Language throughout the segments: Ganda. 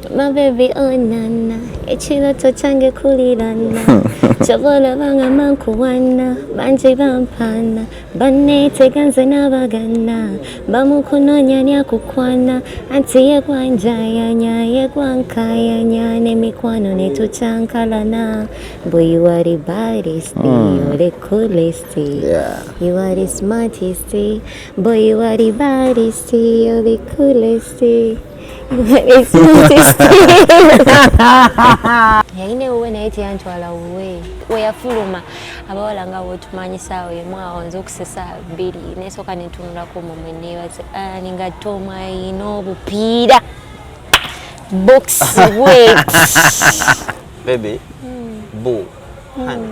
My baby, oh nana, ekiroto kyange kulirana, kyova olaba nga mankuwana, bangi bampaana, banneetega nze n'abagana, bamukunoonya lyakukwana, anti ye gwanjayanya, ye gwankayanya, n'emikwano ne tukyankalana. Boy, you are the baddest, you're the coolest, you are the smartest, boy, you are the baddest, you're the coolest. You are the smartest. Yalina ewuwe naye teyantwala wuwe. We yafuluma abawala nga bwotumanyi saawa emu awo nze okusesa 2 nesooka netunulako mumwe nebaze ninga Tom ayina obupiira box wet. Baby, boo, honey,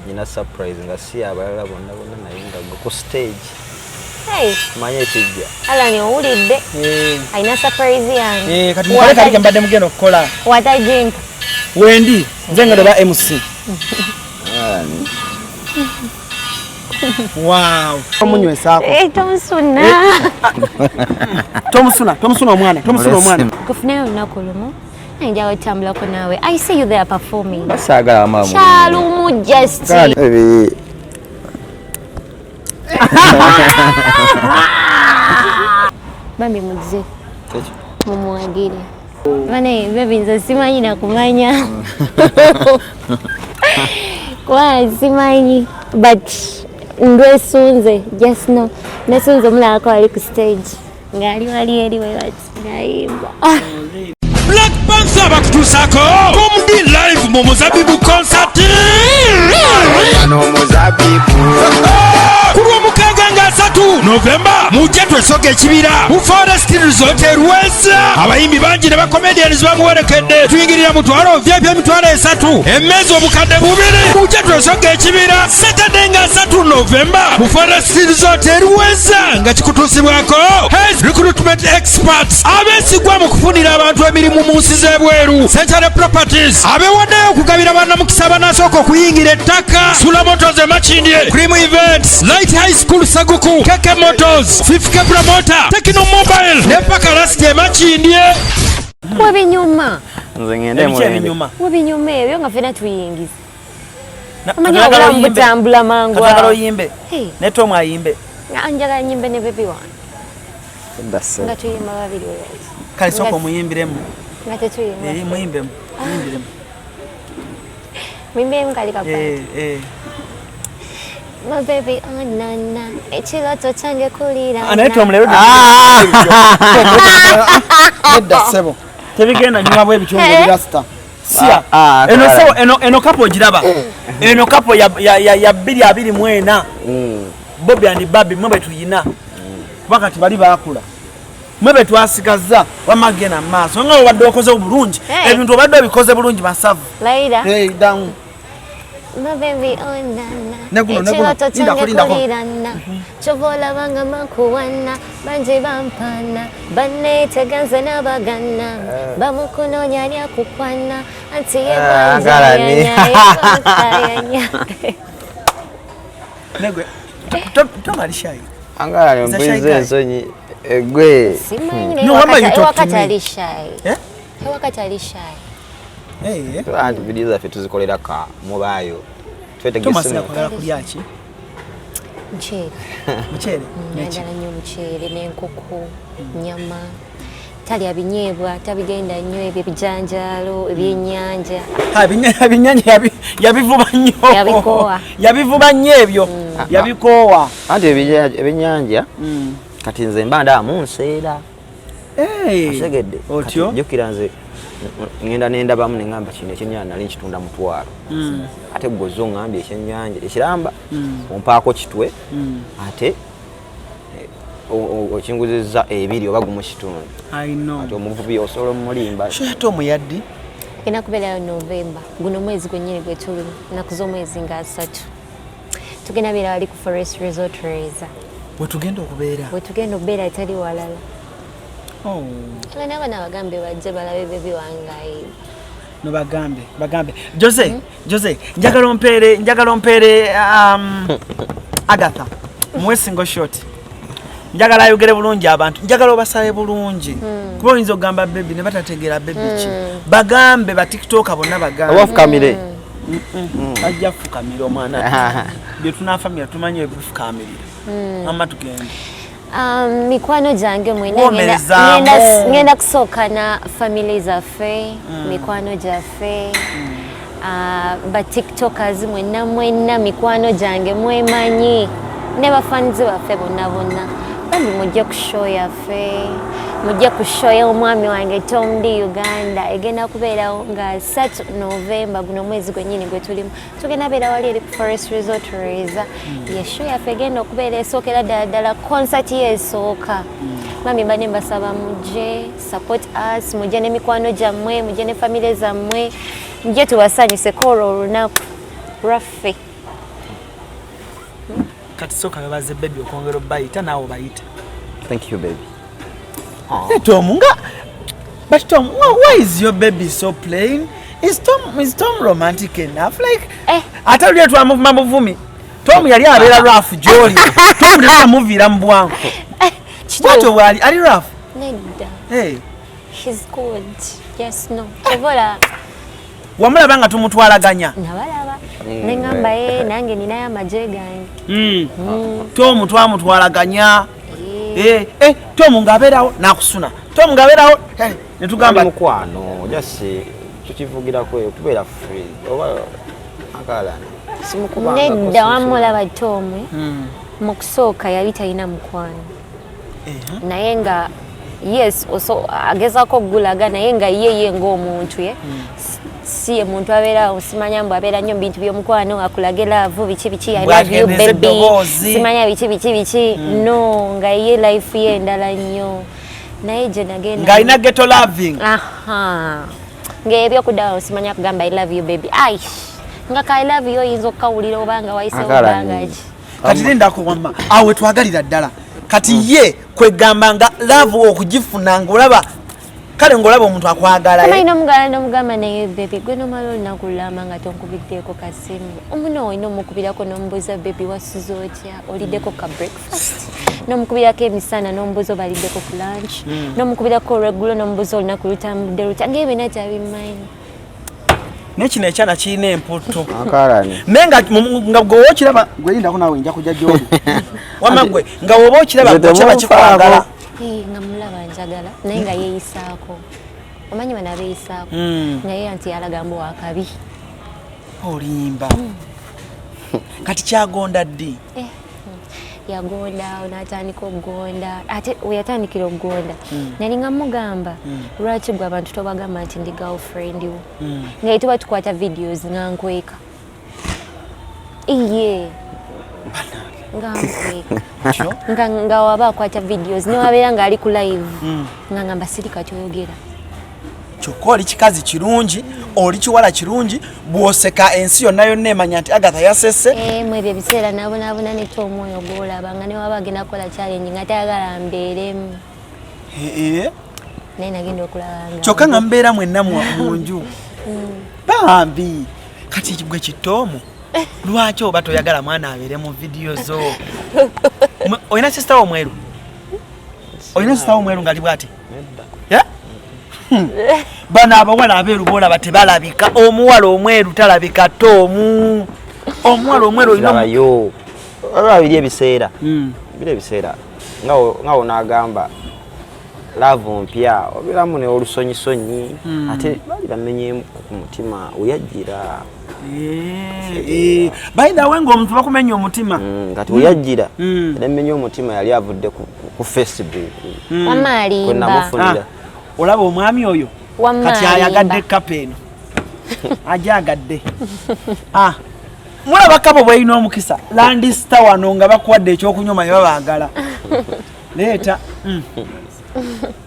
nina surprise nga si abalala bonna bonna naye nga gwe ku stage. Hey, Manye ekijja. Alan owulidde alina surprise yange. Eh, kati mukole kali ke mbadde mugenda okukola. Watagimpa. Wendi nze nga doba MC. Wow. Omunywesaako. Eh, tomusuna. Tomusuna, tomusuna omwana, tomusuna omwana. Kufunayo olunaku lumu njagala otambulako naawe. I see you there performing. Basaagala mama. Kyalumu just. Baby. Bambi muzze mumuwagire. Bane baby nze simanyi nakumanya. Kwa simanyi but ndwesunze just know. Nesunze omulabako ali ku stage ng'ali wali eri we bati ng'ayimba. Black Panther bakutuusako Comedy Live mu Muzabibu Concert ku lw'omukaaga nga 3 Novemba mujje twesoga ekibira mu Forest Resort e Lweza. Abayimbi bangi ne bacomedians bamuwerekedde. Tuyingirira mutwalo VIP 30,000, emmeeza 2,000. Mujje twesoga ekibira Saturday nga 3 Novemba mu Forest Resort e Lweza nga kikutuusibwako Hez Recruitment Experts abeesigwa mu kufunira abantu emirimu mu nsi z'ebweru, Century Properties abeewaddeyo okugabira bannamukisa abanaasooka okuyingira ettaka, Sula Motors e Makindye, Cream Events, Light High School Seguku, KK Motors, Fifth Promoter, Techno Mobile ne Paka Last e Makindye. Webinyuma. Nze ngende Ebiki mulende. ebinyuma? Webinyuma ebyo nga ffenna tuyingiza. Na- Omanyi Katwagala obulamu oyimbe. butambula mangu Katwagala awo. oyimbe. Hey. Ne Tom ayimbe. Nga njagala nnyimbe ne baby wange. Dda Nga tuyimba babiri we bati. Kale sooka Nga- omuyimbiremu. Nga tetuyimba. Eh, muyimbemu. Muyimbiremu. Muyimbiremu kali kapati. Eh, eh. My baby, oh nana, ekiroto kyange kulirana. Ah, naye Tom leero Nedda ssebo. Tebigenda nyuma bwe bityo Eh. ng'ebirasita. Sia. Ah, ah, Eno ah. sebo eno kapo ogiraba. Eno kapo ya 2024. Bobby and Barbie mwe tuyina. Kuba kati bali baakula. Mwe be twasigaza wamma genda mu maaso nga obadde okoze bulungi. Hey. Ebintu obadde obikoze bulungi masavu. Laida. Hey, down. My baby, oh nana, Ne guno, ne guno. ekiroto Lindako, kyange lindako. kulirana. Kyova olaba nga makuwana, bangi bampaana, banneetega nze n'abagana, bamukunoonya lyakukwana, anti ye Ah, Ngalani. gwanjayanya, ye gwankayanya. Negwe Tom ali shy. Angala Is a shy mpize guy. ensonyi egwe. Simanyi naye No, wamma you talk to ewaka me. tali shy. Eh? Ewaka tali shy. Eh, eh. Anti video zaffe tuzikolera ka mubaayo. Tom Twetegese. asinga kwagala kulya ki? Muceere. Muceere. Neki? Njagala nnyo omuceere n'enkoko, nnyama. Talya binyeebwa, tabigenda nnyo ebyo ebijanjaalo, ebyennyanja. Ha, ebyennyanja yabivuba nnyo. Yabikoowa. Yabivuba nnyo ebyo. Yabikoowa. Anti ebyennyanja kati nze mba ndaba munseera. Eh. Osegedde. Otyo? Kati jjukira nze ngenda nendabamu ne ŋŋamba kino ekyennyanja nali nkitunda 5,000. Ate gwe ozze oŋŋambye ekyennyanja ekiramba ompaako kitwe ate okinguzizza 2 oba 1.5. I know. Ate omuvubi osobola omulimba. Show ya Tom yaddi? Egenda kubeerayo November. Guno mwezi gwennyini gwe tulimu, nnaku z'omwezi nga 3. Tugenda beera wali ku Forest Resort Reza. We tugenda okubeera. We tugenda okubeera etali walala. Oh. Era n'abaana bagambe bajje balabe baby wange ayimba. No bagambe, bagambe. Jose, Jose, njagala ompeere Agatha. Muwe single shot. Njagala ayogere bulungi abantu, njagala obasabe bulungi, kuba oyinza okugamba baby ne batategeera baby ki. Bagambe ba TikToker bonna, bagambe. Oba fukamire. Ajja fukamira omwana, bye tunafamira tumanyi ebifukamirira. Mama, tugende. Mikwano gyange mwena, Womerezaamu. ngenda kusooka na family zaffe, mikwano gyaffe, ba TikTokers mwenna mwenna, mikwano gyange mwemanyi, ne bafanizi baffe bonna bonna. Bambi mujje ku show yaffe, mujje ku show y'omwami wange Tom D Uganda. Egenda kubeerawo nga 3 November, guno omwezi gwennyini gwe tulimu. Tugenda beera wali eri ku Forest Resort Reza. Ye show yaffe egenda okubeera esookera ddala ddala, concert ye esooka. Bambi mbadde mbasaba mujje, support us, mujje n'emikwano gyammwe, mujje ne famire zammwe, mujje tubasanyuseko olwo olunaku lwaffe. Kati sooka bebaze baby okwongera obayita, naawe obayita. Thank you, baby. Tom nga, but Tom, why is your baby so plain? Is Tom romantic enough, like? Eh. Ate luli twamuvuma buvumi. Tom yali abeera rough gy'oli. Tom tetunamuviira mu bwangu bwatyo bwali ali rough. Nedda. Hey. He's good. Yes, no, obola. Wamulaba nga tumutwalaganya? Nabalaba neŋŋamba ye nange ninayo amagye gange. Tom twamutwalaganya. Eh, eh, Tom ng'abeerawo n'akusuna, Tom ng'abeerawo, netugamba Ali mukwano, just tukivugirako eyo, tubeera free oba akalani. Nedda, wamulaba Tom mu kusooka yali talina mukwano, naye nga yes, oso agezaako okugulaga, naye nga ye ye ng'omuntu ye si ye muntu abeera, simanya mbu abeera nnyo mu bintu by'omukwano, akulage love biki biki, I love you Bw'agendeza baby, eddoboozi. Simanya biki biki biki. No, nga ye life ye endala nnyo, naye gye nagenda Ng'alina ghetto loving. Aha, ng'ebyokuddawo simanya kugamba I love you baby, ai nga ka I love you oyinza okukawulira oba nga wayisewo Akalani. bbanga ki. Kati lindako wamma, awe twagalira ddala. Kati ye kwegamba nga love okugifuna ngaolaba, kale ngaolaba omuntu akwagala, eh? Omanyi nomugala nomugamba, naye baby gwe nomala olunaku lulamba nga tonkubiddeeko kasimu. Omuna olina omukubirako nomubuuza, baby wasuze otya, oliddeko ka breakfast? Nomukubirako emisana nomubuuza oba aliddeko ku lunch, nomukubirako olweggulo nomubuuza olunaku lutambudde lutya, ngaebyo byonna tabimanyi. Naye kino ekyana kirina emputtu. Akalani. Naye nga nga gwe oba okiraba, gwe lindako naawe, nja kujja gyoli. Wamma gwe nga woba okiraba, Nze gwe kyaba temunfaako. kikwagala. Eh, nga mulaba njagala, naye nga yeeyisaako, omanyi bano abeeyisaako, naye anti yalaga mbu wakabi. Olimba. Kati kyagonda ddi? Eh, yagonda awo n'atandika okugonda. Ate we yatandikira okugonda, nali nga mugamba, lwaki gwe abantu tobagamba nti ndi girlfriend wo? Nga tuba tukwata videos nga nkweka iye, nga nkweka. Kyo? Nga waba akwata videos newabeera ng'ali ku live, nga ngamba sirika kyoyogera. Kyokka oli kikazi kirungi, oli kiwala kirungi, bw'oseka ensi yonna yonna emanya nti Agatha yasese. Eh, mu ebyo ebiseera nabonaabona neta omwoyo gwolaba nga newaba agenda kukola challenge nga tayagala mbeeremu. Eh, eh. Naye nagenda okulaba nga Kyokka nga mubeera mwenna mu nju bambi. Kati gwe kitoomu, lwaki oba toyagala mwana abeere mu vidiyo zo? Olina sister wo omweru? Olina sister wo omweru ngaali bwati? Yeah? Bano abawala abeeru boolaba tebalabika. Omuwala omweru talabika. Toomu omuwala omweru olina Labayo, olaba biri ebiseera, biri ebiseera nga wonaagamba love mpya, obeeramu ne olusonyisonyi, ate baali bamenyemu ku mutima weyajjira. By the way, ng'omuntu bakumenya omutima. Kati weyajjira nemenya omutima, yali avudde ku Facebook Wamma kwe alimba. namufunira. Ah, olaba omwami oyo. Wamma Kati ayagadde alimba. kapa eno, ajagadde. Ah, mulaba kabo bwelina omukisa landista wano nga bakuwadde ekyokunywa ne babaagala leeta.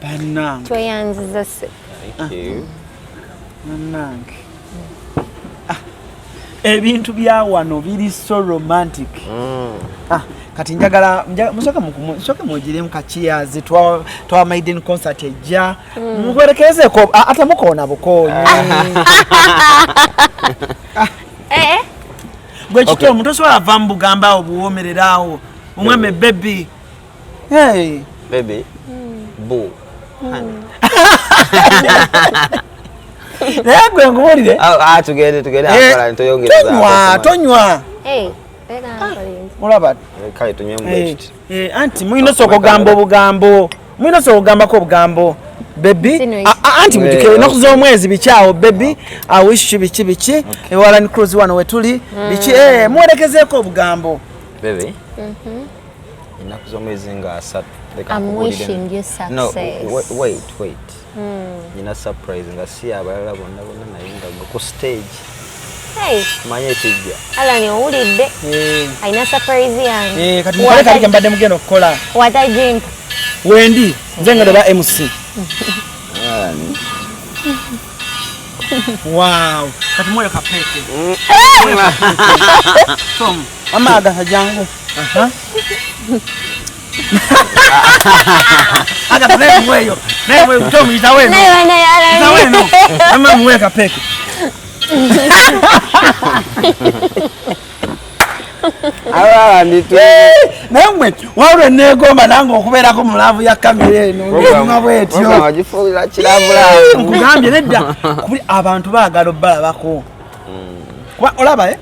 Bannange. Tweyanziza se. Thank you. Bannange. Ah, ebintu bya wano biri so romantic. Ah, kati njagala musooke musooke mwogiremu kakiyazi twa maiden concert ejja muwerekezeko. Ah, ate mukoona bukoonyi. Eh, Gwe kito omuntu osobola va mu bugamba awo buwoomerera awo omweme baby. Hey. Baby. Boo. Honey. Naye gwe nkubuulire. Ah, ah, tugende tugende akola ntoyongereza. Tonywa, tonywa. Hey, beera nkolinze. Olaba. Kale tunywe mu bwekiti. Eh, anti mulina osooka ogamba obugambo. Mulina osooka ogambako obugambo. Baby, Sino anti mujjukire Eh, ennaku okay. z'omwezi biki awo baby, I wish you biki biki, ewala ni cruise wano wetuli, biki, eh, muwerekezeeko obugambo. Baby. Ennaku z'omwezi nga 3. Leka I'm nkubuulire. wishing you No, success. wait, wait. Nina surprise nga si abalala bonna bonna naye nga gwe ku stage. Hey, Manye ekijja. Alan owulidde. Eh, Alina surprise yange. eh, kati mukole kali ke mbadde mugenda okukola. Watagimpa. Wendi, nze ngendo ba MC. Alan. Wow. Kati mwoyo kapeke. Tom, mama Agatha jangu. Aha. Agatha naye mweyo. Naye mweyo Tom yita weno. Naye banaye Alan. Yita weno. Mama mweyo kapeke. Alan nditu. Naye mwe wabula neegomba nange okubeerako mu laavu ya kamera eno ng'enyuma bw'etyo. Wagifuulira kiravulaavu. Nkugambye nedda kubuli abantu baagala obbalabako. Kuba olaba eh?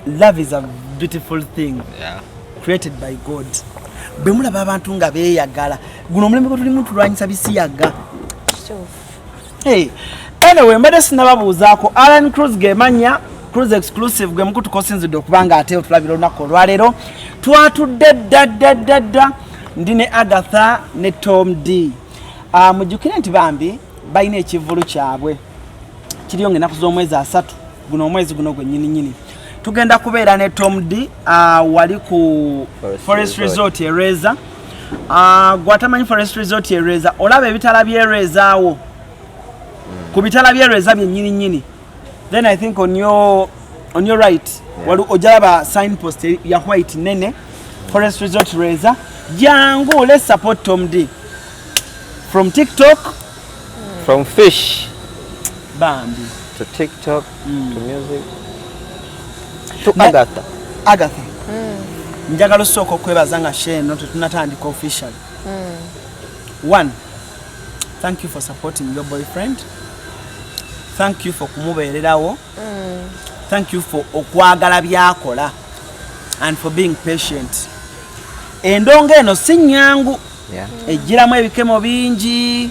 Love is a beautiful thing. Yeah. Created by God. Bwe mulaba abantu nga beeyagala, guno omulembe gwe tulimu tulwanyisa bisiyaga. Hey, anyway, mbadde sinnababuuzaako Alan Cruz gemanya Cruz Exclusive gwe mukutu kosinzidde okuba nga ate otulabira olunaku olwaleero. Twatudde dda dda dda dda ndi ne Agatha ne Tom D. Mujjukire nti bambi balina ekivvulu kyabwe kiriyo ng'ennaku z'omwezi 3 guno omwezi guno gwe nnyini nnyini. Tugenda kubeera ne Tom D wali ku Forest Forest Resort e Reza. Gwatamanyi Forest Resort e Reza, olaba ebitala by'e Reza awo. Ku bitala by'e Reza byennyini nnyini. Then I think on your right, Yeah. wali ojalaba signpost ya white nene Forest Resort Reza. Jangu, let's support Tom D. From TikTok From fish bambi to TikTok to music to Na- Agatha. Agatha. Njagala osooka okwebaza nga sheno tetunatandika officially. One, thank you for supporting your boyfriend. Thank you for kumubeererawo. Thank you for okwagala by'akola and for being patient. Endongo eno si nnyangu. Yeah. Ejjiramu ebikemo bingi,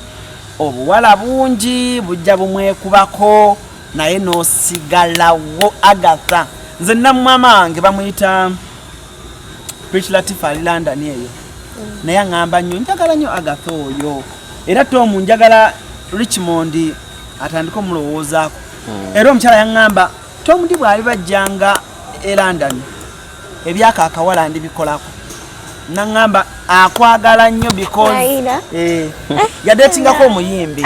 obuwala bungi bujja bumwekubako naye n'osigalawo Agatha. Nze namwama wange bamuyita Rich Latifa ali London eyo. Naye aŋŋamba nnyo njagala nnyo Agatha oyo. Era Tom njagala Richmond atandike omulowoozaako. Era omukyala yaŋŋamba Tom D bw'ali bajjanga e London ebyaka akawala ndibikolako. Naŋŋamba akwagala nnyo because Naira. Yadeetingako omuyimbi.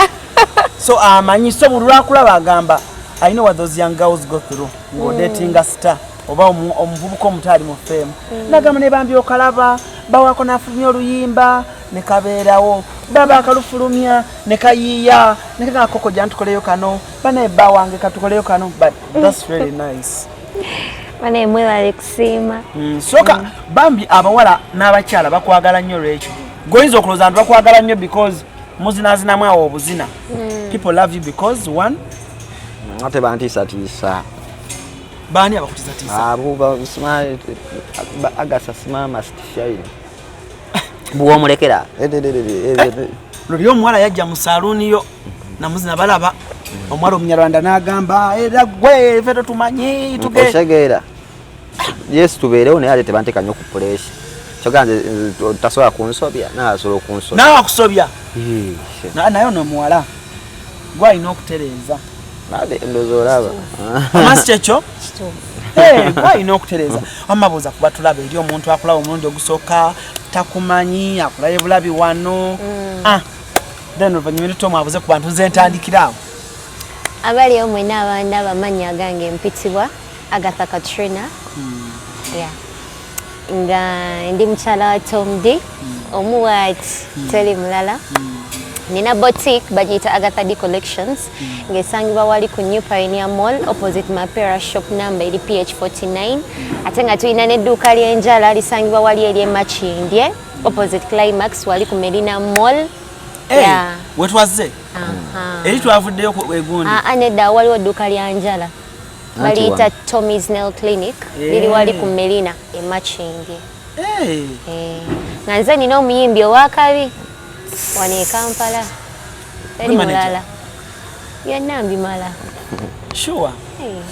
So amanyi so buli lwakulaba agamba I know what those young girls go through ng'odeetinga star oba omuvubuka omuto ali mu fame. Nagamba ne bambi okalaba bawaako n'afulumya oluyimba ne kabeerawo baba akalufulumya ne kayiiya ne kagamba koko jja ntukoleyo kano banaye bba wange katukoleyo kano, but that's really nice. Banaye mwebale kusiima. Soka bambi abawala n'abakyala bakwagala nnyo lwekyo. Goyinza okulowooza nti bakwagala nnyo because muzinazinamu awo obuzina. People love you because one Ate bantiisatiisa. Baani abakutiisatiisa? Abo Agatha simama sitishayini. Bw'omulekera. Luli omuwala yajja mu saluuni yo namuzina balaba omuwala omunyarwanda n'agamba era gwe ffe totumanyi tuge. Otegeera. Yes tubeerewo naye ate tebanteeka nnyo ku pressure. Kyokka nze tasobola kunsobya, naye asobola okunsobya. Nawe akusobya. Naye ono omuwala gwe alina okutereeza. Ate ndowooza olaba. Amasi kyekyo? Gwe alina okutereeza. Amabuuza kuba tulaba eri omuntu akulaba omulundi ogusooka takumanyi, akulaye bulabi wano. Then oluvannyuma Tom abuze ku bantu nze ntandikira awo. Abaliyo mwenna abandaba amannya agange mpitibwa Agatha Katrina. Yeah. Nga ndi mukyala wa Tom D. Omuwati teri mulala. Nina boutique bagiyita Agatha D Collections ng'esangibwa wali ku New Pioneer Mall opposite Mapera shop number eri PH49, ate nga tulina n'edduuka ly'enjala lisangibwa wali eri e Makindye opposite Climax wali ku Melina Mall. Eh, Yeah. wetwazze Aha. eri twavuddeyo ku egundi. Ah, ah, nedda, waliwo edduuka lya njala Anti baliyita wano. Tommy's Nail Clinic, liri wali ku Melina e Makindye. Eh, Eh, nga nze nina omuyimbi owakabi wano e Kampala, teri Gwe manager? mulala, byonna mbimala. Sure. Eh.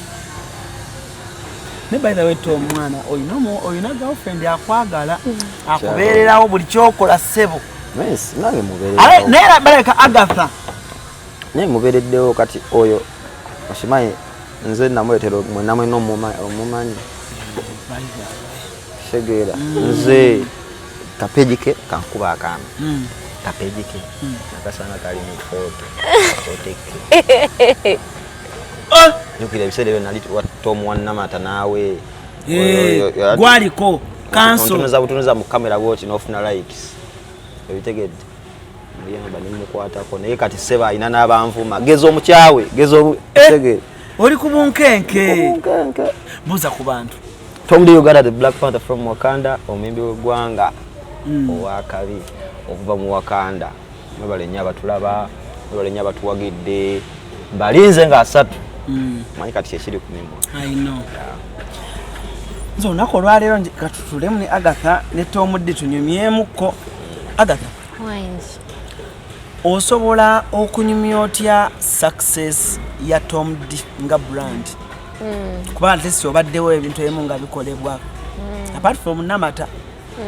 Ne by the way, to omwana olina girlfriend akwagala, akubeererawo buli kyokola, ssebo. Yes, nange Ale mubeereddewo. naye era balabika Agatha. Naye mubeereddewo. Kati oyo okimanyi nze namuleetera mwena mwena omumanyi kitegeera nze ka page ke kankuba akaana ka page ke nakasanga kali mu photo oteke. Jjukira ebiseera ebyo nali Tom Wannamata naawe. Gwaliko kanso. Ontunuza butunuza mu kamera bwoti n'ofuna likes, ebitegedde muyamba nemukwatako. Naye kati seba alina n'abanvuma, geza omukyawe, geza otegeere. Oli ku bunkenke. Obunkenke. Buuza ku bantu. Tom D Uganda, the Black Panther from Wakanda, omuyimbi w'eggwanga owakabi okuva mu Wakanda. Mwebale nnyo abatulaba, mwebale nnyo abatuwagidde. Balinze nga 30, manyi kati kyekiri ku mimwa. I know. Nze olunaku olwaleero katutulemu ne Agatha ne Tom D tunyumyemuko. Agatha, Wines. osobola okunyumya otya success ya Tom D nga brand? Kuba at least obaddewo ebintu ebimu nga bikolebwa apart from Namata,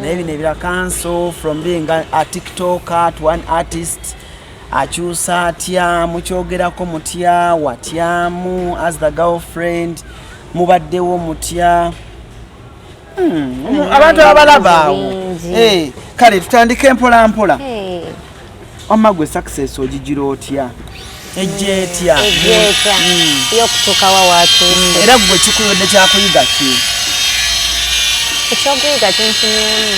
naye bino ebira kanso from being a TikToker to an artist, akyusa atya? Mukyogerako mutya? Watyamu as the girlfriend? Mubaddewo mutya? Abantu abalaba awo. Bingi. Eh, kale tutandike mpola mpola. Hey. Wamma gwe success ogigira otya? Ejja etya? Ejja etya yokutuuka wa watuuse? Era gwe kikuyodde kyakuyiga ki? Ekyokuyiga kyenfunyemu,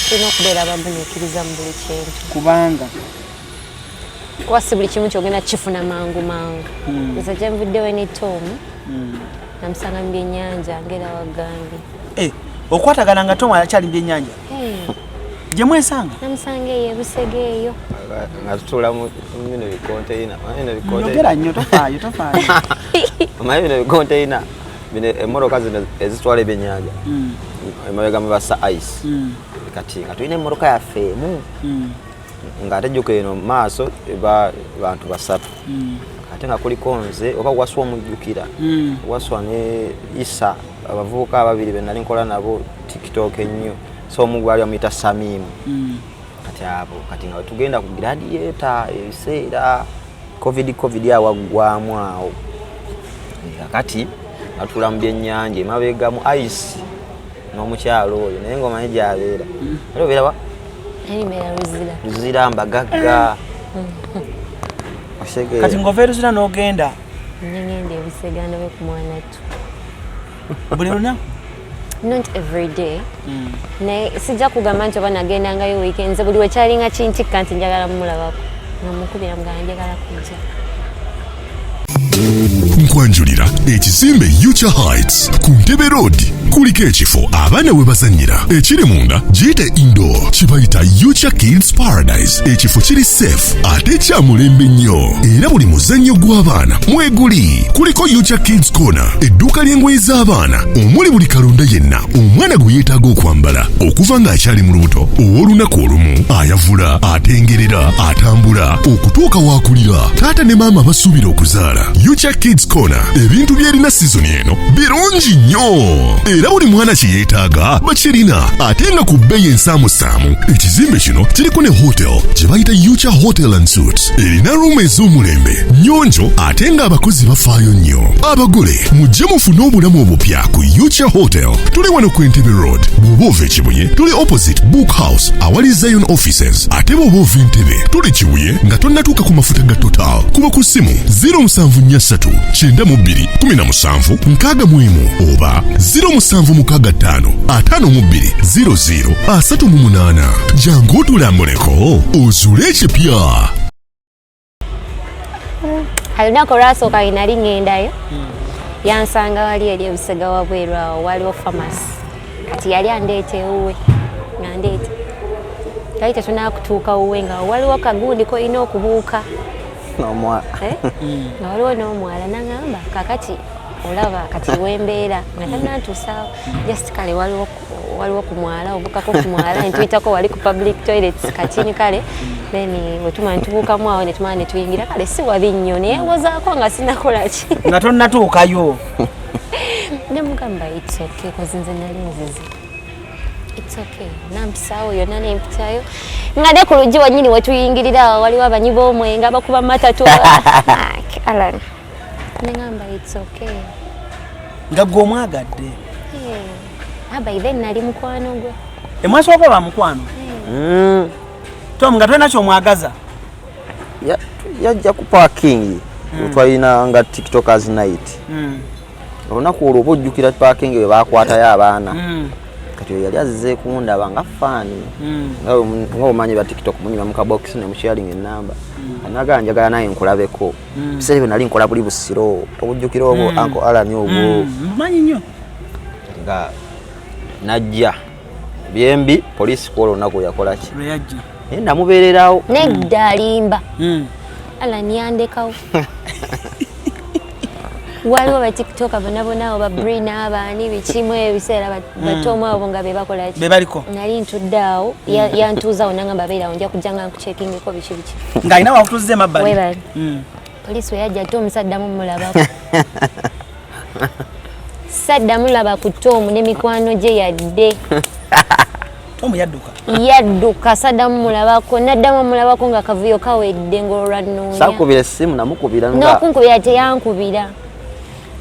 tulina okubeera abagumiikiriza mu buli kintu. Kubanga Kuba si buli kimu kyogenda kifuna mangu mangu. Nze gyenvuddewo ne Tom namusanga mu byennyanja ngera wagambye. Eh, okwatagana nga Tom akyali mu byennyanja gye mwesanga? Namusanga eyo ebusega eyo. Nga tutuula mu bino bikonteina, manyi bino Yogera bikonteina, nnyo, tofaayo, tofaayo. omanyi bino bikonteina bino, emmotoka zino ezitwala ebyennyanja, emabega mwe bassa ice. Kati nga tulina emmotoka yaffe emu, ng'ate jjuka eno mu maaso eba bantu basatu, ate nga kuliko nze oba Waswa, omujjukira Waswa ne Isa, abavubuka ababiri be nali nkola nabo TikTok ennyo. So omu gwali bamuyita Samimu. Kati abo kati nga tugenda ku Gladiator ebiseera covid awaggwamu awo. Kakati nga tutula mu byennyanja emabega mu ice n'omukyalo oyo, naye ngaomanyi gyabeera, era obeera wa? Nali mbeera Luzira. Luzira, mbagagga. Osegeera. Kati ng'ova eruzira n'ogenda Nengenda ebusega ndabe ku mwana ttu. Buli lunaku? Not every day, naye sijja kugamba nti oba nagendangayo weekend. Nze buli wekyalinga kintikka nti njagala mumulabako, nga mukubira mugamba njagala kujja. Nkwanjulira ekizimbe Ucha Heights ku Ntebe Road. Kuliko ekifo abaana we bazannyira ekiri munda, giyite indoor, kibayita Ucha Kids Paradise. Ekifo kiri safe ate kya mulembe nnyo, era buli muzannyo gw'abaana mweguli. Kuliko Ucha Kids Corner, edduuka ly'engoye z'abaana omuli buli kalonda yenna omwana gwe yeetaaga okwambala okuva ng'akyali mu lubuto, ow'olunaku olumu, ayavula, atengerera, atambula okutuuka waakulira. Taata ne maama basuubira okuzaala, Ucha Kids Corner ebintu byerina sizoni eno birungi nnyo, era buli mwana kye yeetaaga bakirina, ate nga ku bbeeyi ensaamusaamu. Ekizimbe kino kiriko ne hotel gye bayita Ucha Hotel and Suites, erina room ez'omulembe, nnyonjo, ate ng'abakozi bafaayo nnyo. Abagole mujje mufune obulamu obupya ku Ucha Hotel. Tuli wano ku Entebbe Road. Bw'oba ova Ekibuye, tuli opposite Book House awali Zion Offices, ate bw'oba ova Entebbe, tuli Kibuye nga tonnatuuka ku mafuta ga Total. Kuba ku ssimu 0743 92 17 61 oba 0765 52 00 38. Jangu otulambuleko ozuule ekipya. Olunaku olwasooka lwe nali ŋŋendayo, yansanga wali eri ebusega wabweru awo waliwo famasi. Kati yali andeeta ewuwe, nga ndeeta yali tetunakutuuka wuwe, nga waliwo kagundi kolina okubuuka. N'omwala. Eh? Nga waliwo n'omwala. Naŋamba, kakati olaba kati wembeera nga tanantuusaawo, just kale waliwo ku mwala, obukako ku mwala netuyitako wali ku public toilets katini. Kale then wetumala netubuukamu awo, netumala netuyingira. Kale si wabi nnyo, naye wozaako nga sinakola ki. Nga tonnatuukayo. Nemugamba, "It's okay," 'cause nze nali nzize. "It's okay." Nampisaawo yonna nempitayo, nga ne ku luggi wannyini wetuyingirira awo waliwo abanyi b'omwenge abakuba matatu. Alan, neŋamba, "It's okay." Nga gwe omwagadde. Yeah. Ah, by then nali mukwano gwe. Emwasooka ba mukwano. Tom, nga tolina kyomwagaza. Yajja ku parking, twalina nga TikTokers night. Olunaku olwo oba ojjukira parking we bakwatayo abaana. Kati oyo yali azze kundaba nga fan. Nga omanyi ba TikTok munyuma mu kabokisi ne musharing enamba. Naga njagala naye nkulabeko. Biseera ebyo nali nkola buli busiro, obujjukira obwo, Uncle Alan, obwo. Mmanyi nnyo. Nga najja byembi poliisi ku olwo olunaku yakola ki? Lwe yajja. Naye namubeererawo. Nedda, alimba. Alan yandekawo. Waliwo batiktoka bonna bonna abo, ba Brina, abaani, bikimu ebiseera batomu abo nga be bakola ki. Be baliko. Nali ntudde awo, yantuuza awo, nangamba, "Beerawo, nja kujja nga nkuchekingeko biki biki." Ng'alina wakutuuzza emabbali. Webale. Poliisi we yajja, ate omusaddamu mulabako, saddamu laba ku Tomu ne mikwano gye yadde. Tomu yadduka. Yadduka, saddamu mulabako. Naddamu mulabako nga kavuyo kawedde, ng'olwannoonya. Sakubira essimu, namukubira nga N'okunkubira teyankubira,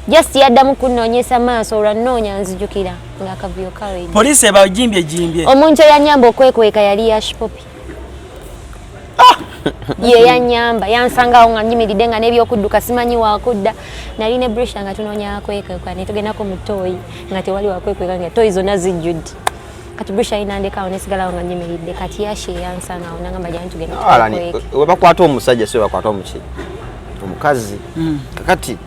just yaddamu kunnoonyesa maaso. Olwannoonya nzijukira nga akavuyo kawedde. Poliisi ebajimbye jimbye. Omuntu eyanyamba okwekweka yali Yashipopi. Ye yanyamba, yansangawo nga nyimiridde nga n'ebyokudduka simanyi wakudda. Nali ne Brisha nga tunoonya wakwekweka, netugendako mu toyi nga tewali wakwekweka, nga toyi zonna zijjudde. Kati Brisha yinandekawo nesigalawo nga nyimiridde. Kati Yashi eyansangawo nangamba, "Jani tugenda Alani, twekweke." We bakwata omusajja si we bakwata omuki, omukazi. Kakati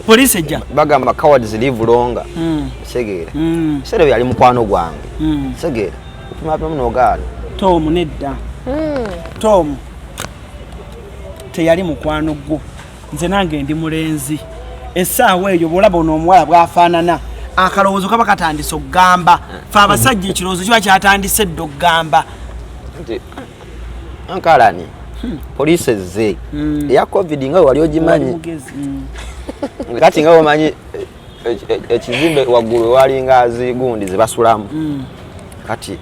Poliisi ejja. Bagamba cowards live longer. Segeera, biseera ebyo yali mukwano gwange. Segeera, opimapima nogaana. Tomu, nedda. Tomu teyali mukwano gwo. Nze nange ndi mulenzi. Essaawa eyo bwolaba ono omuwala bw'afaanana, akalowoozo kaba katandise okugamba. Fe abasajja ekirowoozo kiba kyatandise dda okugamba. Nti ankalani, poliisi ezze eya COVID nga wali ogimanyi. Wali mugezi. Kati nga omanyi ekizimbe waggulu walinga zigundi zebasulamu. Kati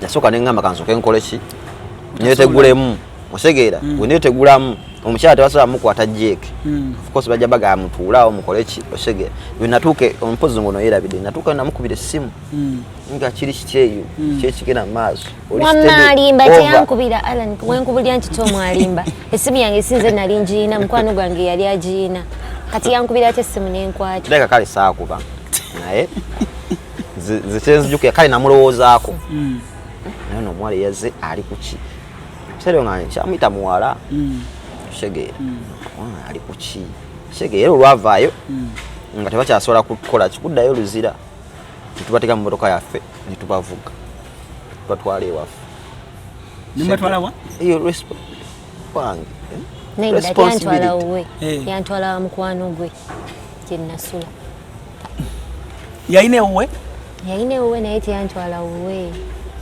nasooka neŋŋamba, kansooke nkole ki, netegulemu. Osegeera, bwe netegulamu, omukyala tebasobola mukwata jeeke. Of course bajja bagamba mutuulaawo mukole ki. Osegeera, bwe natuuke ompozi ngono yerabidde, natuuka namukubira essimu nga kiri kiki eyo kyekigenda mu maaso. Oli Wamma steady alimba. over. Teyankubira, Alan. Wenkubulira nti Tomu alimba, essimu yange sinze nali ngiina, mukwano gwange yali agiina. Kati yankubira ate essimu nenkwata? Kirabika kale saakuba, naye nze kyenzijukira kale namulowoozaako, naye ono omuwala eyazze ali kuki kiseera nga nkyamuyita muwala. Kitegeera, omwana ali kuki? Kitegeera, era olwavaayo nga tebakyasobola kukola kikuddayo luzira, netubateeka mu motoka yaffe netubavuga tubatwala ewaffe. Nemubatwala wa? Eyo wange, eh? Nedda, Responsibility. teyantwala wuwe. Eh. Yantwala wa mukwano gwe gye nasula. Yalina ewuwe? Yalina ewuwe, naye teyantwala wuwe.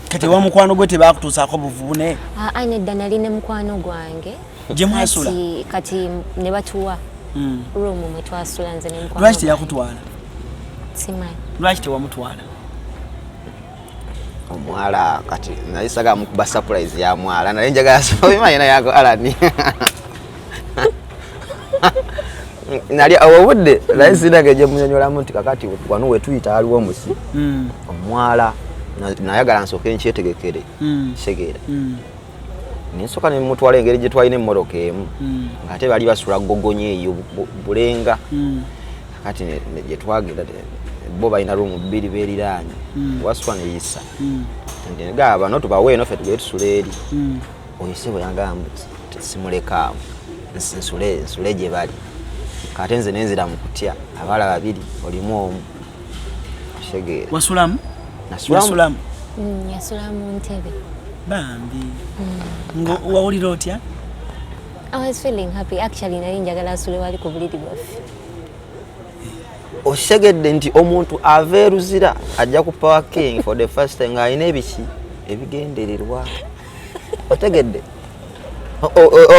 Kati ewa mukwano gwe tebakutuusaako buvune? Aa, nedda, nali ne mukwano gwange. Gye mwasula? Kati ne batuwa room mwe twasula, nze ne mukwano Lwaki gwange. teyakutwala? Simanyi. Lwaki tewamutwala? Omwala kati naye sagala mukuba surprise ya mwala, naye njagala obimanyi naye ako Alani nali awo obudde naye sinaga gye munyonyolamu nti kakati wano wetuyita waliwo omusi omwala. Nayagala nsooke nkyetegekere. Kitegeera, nensooka nemutwala engeri gye twalina emmotoka emu, ng'ate bali basula gogonyo eyo bulenga. Kati gye twagenda bo balina room bbiri beeriraanye, waswa neyisa nti gaba bano tubawe eno, ffe tugende tusula eri. Oyo sebo yangamba Simulekaawo, nsule nsule gye bali. Kate nze nenzira mu kutya, abawala babiri olimu omu, kitegeera? Wasulamu? Nasulamu. Yasulamu? Yasula mu ntebe. Bambi, nga wawulira otya? I was feeling happy actually. Nali njagala asule wali ku buliri bwaffe. Okitegedde nti omuntu ava e Luzira ajja ku Power King for the first time ng'alina ebiki ebigendererwa, otegedde?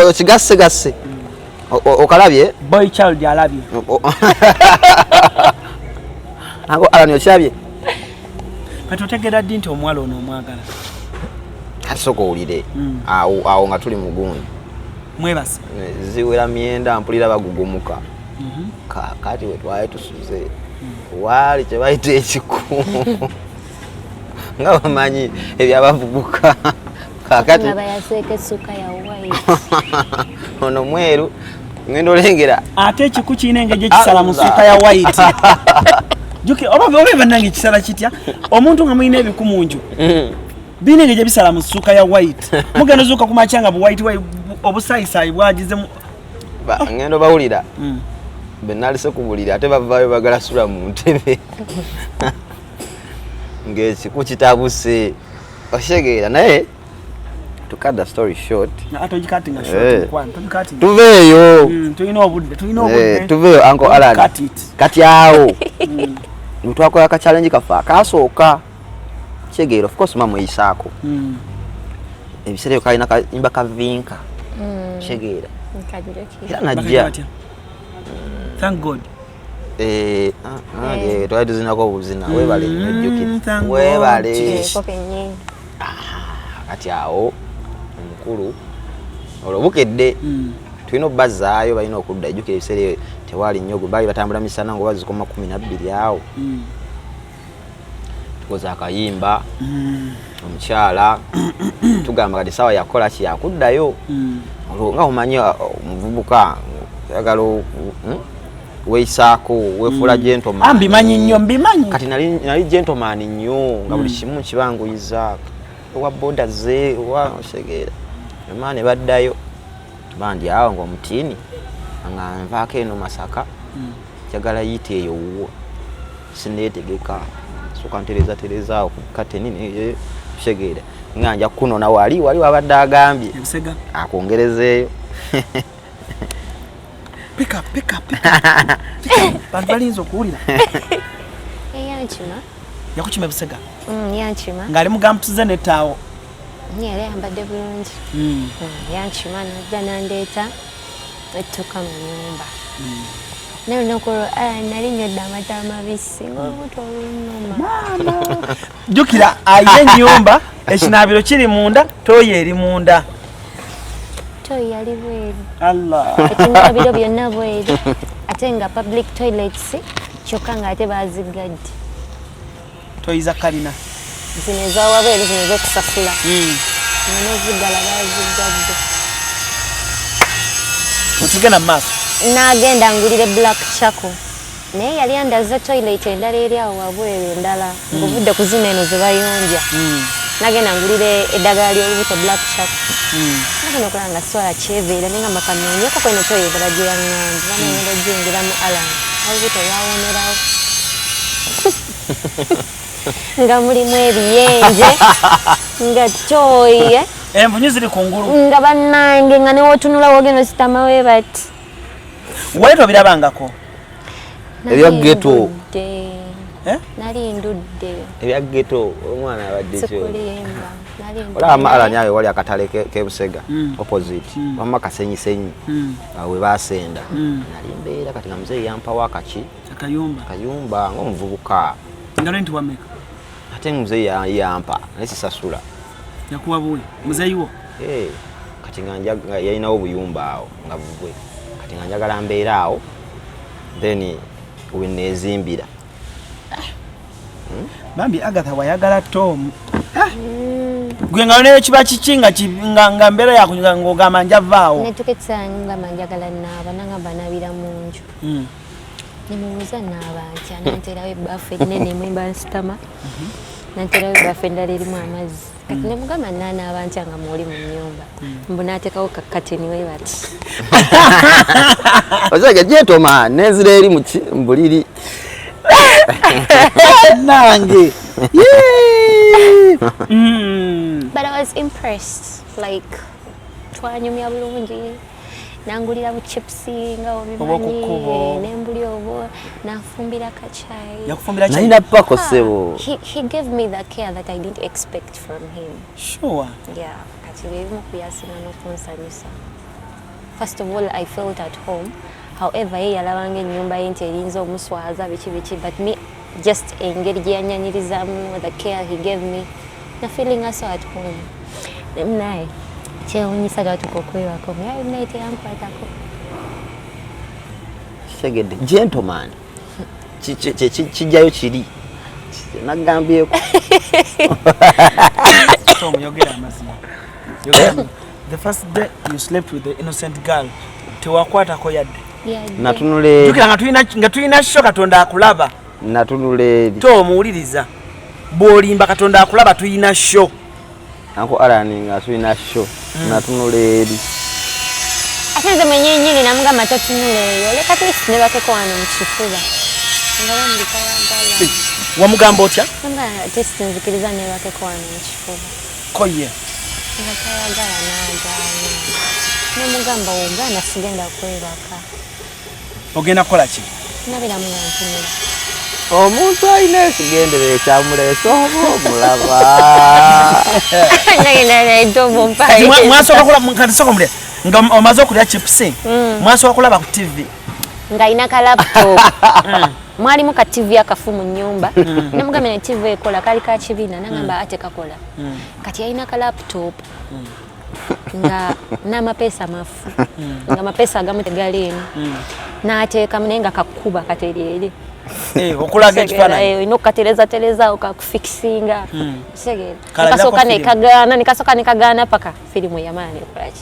Okigassegasse, okalabye? Boy child alabye. Ako Alani, okirabye? Kati otegeera ddi nti omuwala ono omwagala? Kati soka owulire. Awo awo nga tuli mugundi. Mwebase? Ziwera myenda, mpulira bagugumuka. Kakati we twali tusuze waali kyebayita ekiku, nga bamanyi ebyabavubuka kakati. Nga bayaseeko essuka ya white. Ono mweru, ngenda olengera. Ate ekiku kirina engeri ekisala mu ssuuka ya white. Juki oba oba bannange, kisala kitya omuntu nga mulina ebiku mu nju? Birina engeri gyebisala mu ssuuka ya white. Mugenda ozuuka ku makya nga bu white white obusayisaayi bwagizemu. Ngenda obawulira benalise ku buliri, ate bavaayo bagala sula mu ntebe ng'ekiku kitabuse, okitegeera? Naye to cut the story short, Ate ogicuttinga Eh. short, mukwano, togicuttinga. Tuveeyo. Tulina obudde, tulina obudde. Tuveeyo, Uncle Alan. Cut it. Kati awo twakola ka challenge kaffe akasooka, kitegeera? Of course mwamuyisaako. Ebiseera ebyo kalina kayimba kavinka, kitegeera? Nkajjukira. Era Bakajja najja. batya? Thank God. Eh, ah, ah, eh, twali tuzinako obuzina. Webale nnyo, jjukira. Thank God. Webale. Eko kennyini. Kati awo omukulu olwo bukedde, tulina obbazaayo, balina okudda. Ejjukira ebiseera ebyo tewaali nnyo gwe baali batambula misana nga bazikoma 12 awo. Tukoze akayimba, omukyala tugamba kati sawa yakukola ki, yakuddayo. Olwo nga omanyi omuvubuka oyagala weeyisaako, weefuula gentleman. Ah, mbimanyi nnyo, mbimanyi. Kati nali gentleman nnyo, nga buli kimu kibanguyiza, owa boda ze owa osegeera ema ne baddayo. Bandi awo ngaomutiini nga nvaako eno Masaka, njagala yita eyo wuwo, sineetegeka, soka ntereza tereza awo ku kateni, kitegeera? Nga nja kunona wali wali wabadde agambye Ebisega. akwongerezeeyo. Pika pika pika. Bantu balinza okuwulira. Eyankima. Yakukima ebisega? Yankima. Ng'ali mugambutuze nettaawo? Ye yali ayambadde bulungi. Yankima najja nandeeta ettuka mu nyumba. Naye olunaku olwo, ah, nali nywedde amata amabisi ng'olubuto olunuma. Jjukira ayina ennyumba, ekinaabiro kiri munda, toyi eri munda. Toyi yali bweru. Allah. Ekinaabiro byonna bweru, ate nga public toilets, kyokka ng'ate baaziggadde. Toyiza kalina. Zino ezawabweru, zino ez'okusasula, nga n'oziggala baaziggadde. Otugenda mu maaso. N'agenda ngulire black charcoal, naye yali andaze toilet endala eri awo wabweru, endala ng'ovudde ku zino eno ze bayonja. Nagenda ngulire eddagala ly'olubuto, black charcoal. Nagenda okulaba nga swala kyeveera, naye nga makanoonyeko kweno toyi endala gye yaŋŋambye. Banagenda ogiyingira mu Alan, olubuto lwawonerawo, nga mulimu ebiyenje, nga toyi, eh? Envunyu ziri kungulu. Nga bannange, nga newotunula wogenda ositama we bati. Wali tobirabangako? Ebya ghetto. Eh? Nali ndudde. Ebya ghetto, omwana abadde kyo. Sikulimba, nali ndudde. Olaba Alan, ayo wali akatale k'ebusega opposite, wamma kasenyisenyi awo we basenda. Nali mbeera kati nga muzeeyi yampawo akaki. Akayumba. Kayumba ng'omuvubuka. Nga rent wameka? Ate muzeeyi yampa, naye sisasula. Yakuwa buwe muzeeyi wo? Eh, kati nga yalinawo obuyumba awo nga bubwe. Kati nga njagala mbeera awo, then weneezimbira. Bambi Agatha wayagala Tom. Gwe nga nayo kiba kiki nga nga mbeera yakunyuga ng'ogamba njavaawo? Netuka ekiseera ngamba njagala naaba, nangamba naabira mu nju. Nemubuuza naaba ntya, nanterawo ebbaafu ennene mwemba nsitama. Nanterawo ebbafu endala erimu amazzi. Kati nemugamba nanaaba ntya nga mwoli mu nnyumba? Mbu n'ateekawo kakateni we bati. Osajja gentleman, nenzira eri mu buliri. Nange. But I was impressed, like twanyumya bulungi, nangulira bu chips nga obimanyi, Obw'oku nembuli obwo, nanfumbira kachayi. Yakufumbira ki? Nalina pako, ssebo. He gave me the care that I didn't expect from him. Yeah, kati byebimu ku byasinga n'okunsanyusa. First of all, I felt at home. However, ye yalabanga ennyumba ye nti erinza omuswaza, biki biki, but me, just engeri gye yanyanyirizaamu, the care he gave me, na feeling so at home. Naye kyewunyisa, twatuuka okwebako, naye naye teyankwatako. Kitegedde, gentleman. Kijjayo kiri nagambyeko. Tom, yogera amazima. Yogera amazima. The first day you slept with the innocent girl, tewakwatako yadde? Yadde. Natunula eri. Jjukira nga tulina show, Katonda akulaba. Natunula eri. Tom, wuliriza, bw'olimba Katonda akulaba, tulina show. Uncle Alan, nga tulina show, natunula eri. Ate nze mwenyenyini namugamba, totunula eyo, leka at least nebakeko wano mu kifuba, nga bamulika yagala. Wamugamba otya? Namugamba, at least nzikiriza nebakeko wano mu kifuba. Ko ye? Nga tayagala, n'agaana. Nemugamba, wogaana sigenda kwebaka. Ogenda kukola ki? Nabeeramu nga ntunula. Omuntu alina ekigenderero ekyamuleese oba omulaba. Kati mwasooka kulaba, kati sooka mulya nga omaze okulya chips, mwasooka kulaba ku TV? Ng'alina ka laptop, mwalimu ka TV akafu mu nnyumba. Namugambye, ne TV ekola? Kali ka kibiina. Nagamba ate kakola. Kati yalina ka laptop nga n'amapeesa mafu, nga amapeesa agamu tegaliimu, n'ateekamu, naye nga kakuba katereere. Eh, okulaga ekifaananyi. Olina okukaterezaterezaawo, kakufikisinga, kitegeera? Kalabirako Nekasooka firimu. nekagaana, nekasooka nekagaana, paka firimu eyamaani ekolaki,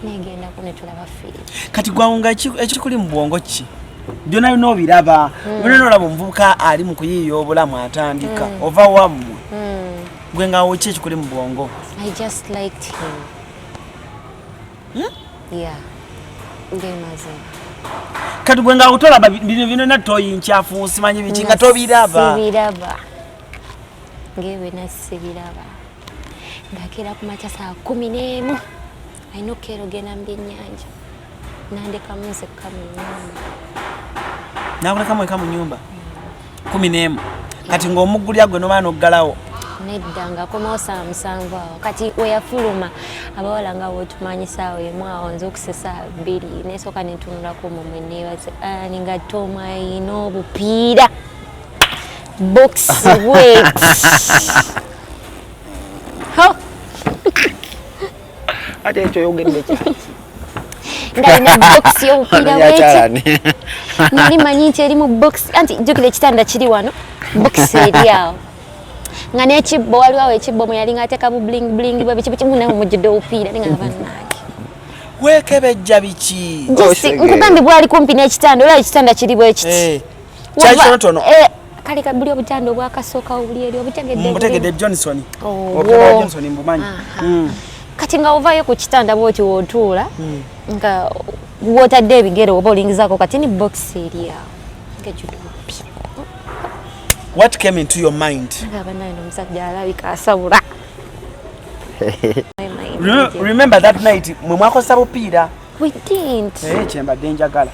negendako netulaba firimu. Kati gwawunga ekikuli mu bwongo ki? Byonna byonna obiraba, byonna olaba omuvubuka ali mu kuyiiya obulamu, atandika ova wammwe, gwe nga ki ekikuli mu bwongo? I just liked him. Yeah. Ngemazima. Kati gwe nga tolaba bino byonna, toyi nkyafu, simanyi biki, nga tobiraba? Sibiraba. Ngebena sibiraba. Ngakera ku makya saa 11. Alina okukeera ogenda mu byennyanja. Nandekamu nzekka mu nnyumba. Nakulekamu eka mu nyumba 11, kati ng'omuggulya gwe nomaa n'oggalawo? Nedda, ng'akomawo saa 7 awo. Kati we yafuluma, abawala nga bwetumanyi, saawa 1 awo nze okuse saa 2 nesooka nentunulako mumwe nebaze ani, nga Tom ayina obupiira box bweti. Ho! Ate ekyo yogedde kyaki? Ng'alina box y'obupiira bweti. Yakyalani. Nali manyi nti eri mu box, anti jjukira ekitanda kiri wano, box eri awo, nga n'ekibbo waliwo awo, ekibbo mwe yali ng'ateeka bu bling bling bwe biki biki, nawe mujjudde obupiira, naye nga bannange. Weekebejja biki? Just nkugambye bwali kumpi n'ekitanda, olaba ekitanda kiri bwe kiti. Eh, kyali kitonotono. Eh, kale buli obutanda obwakasookawo buli eri obutegedde? Mbutegedde, Johnson. Obwo. Obutanda bwa Johnson mbumanyi. Kati nga ovaayo ku kitanda bwoti wootuula, nga wotadde ebigere oba olingizaako, kati ni box eri awo ngejjudde obupiira. What came into your mind? Nga bannange, omusajja alabika asabula. My mind. Remember that night mwe mwakozesa bupiira? We didn't. Eh, kyembadde njagala.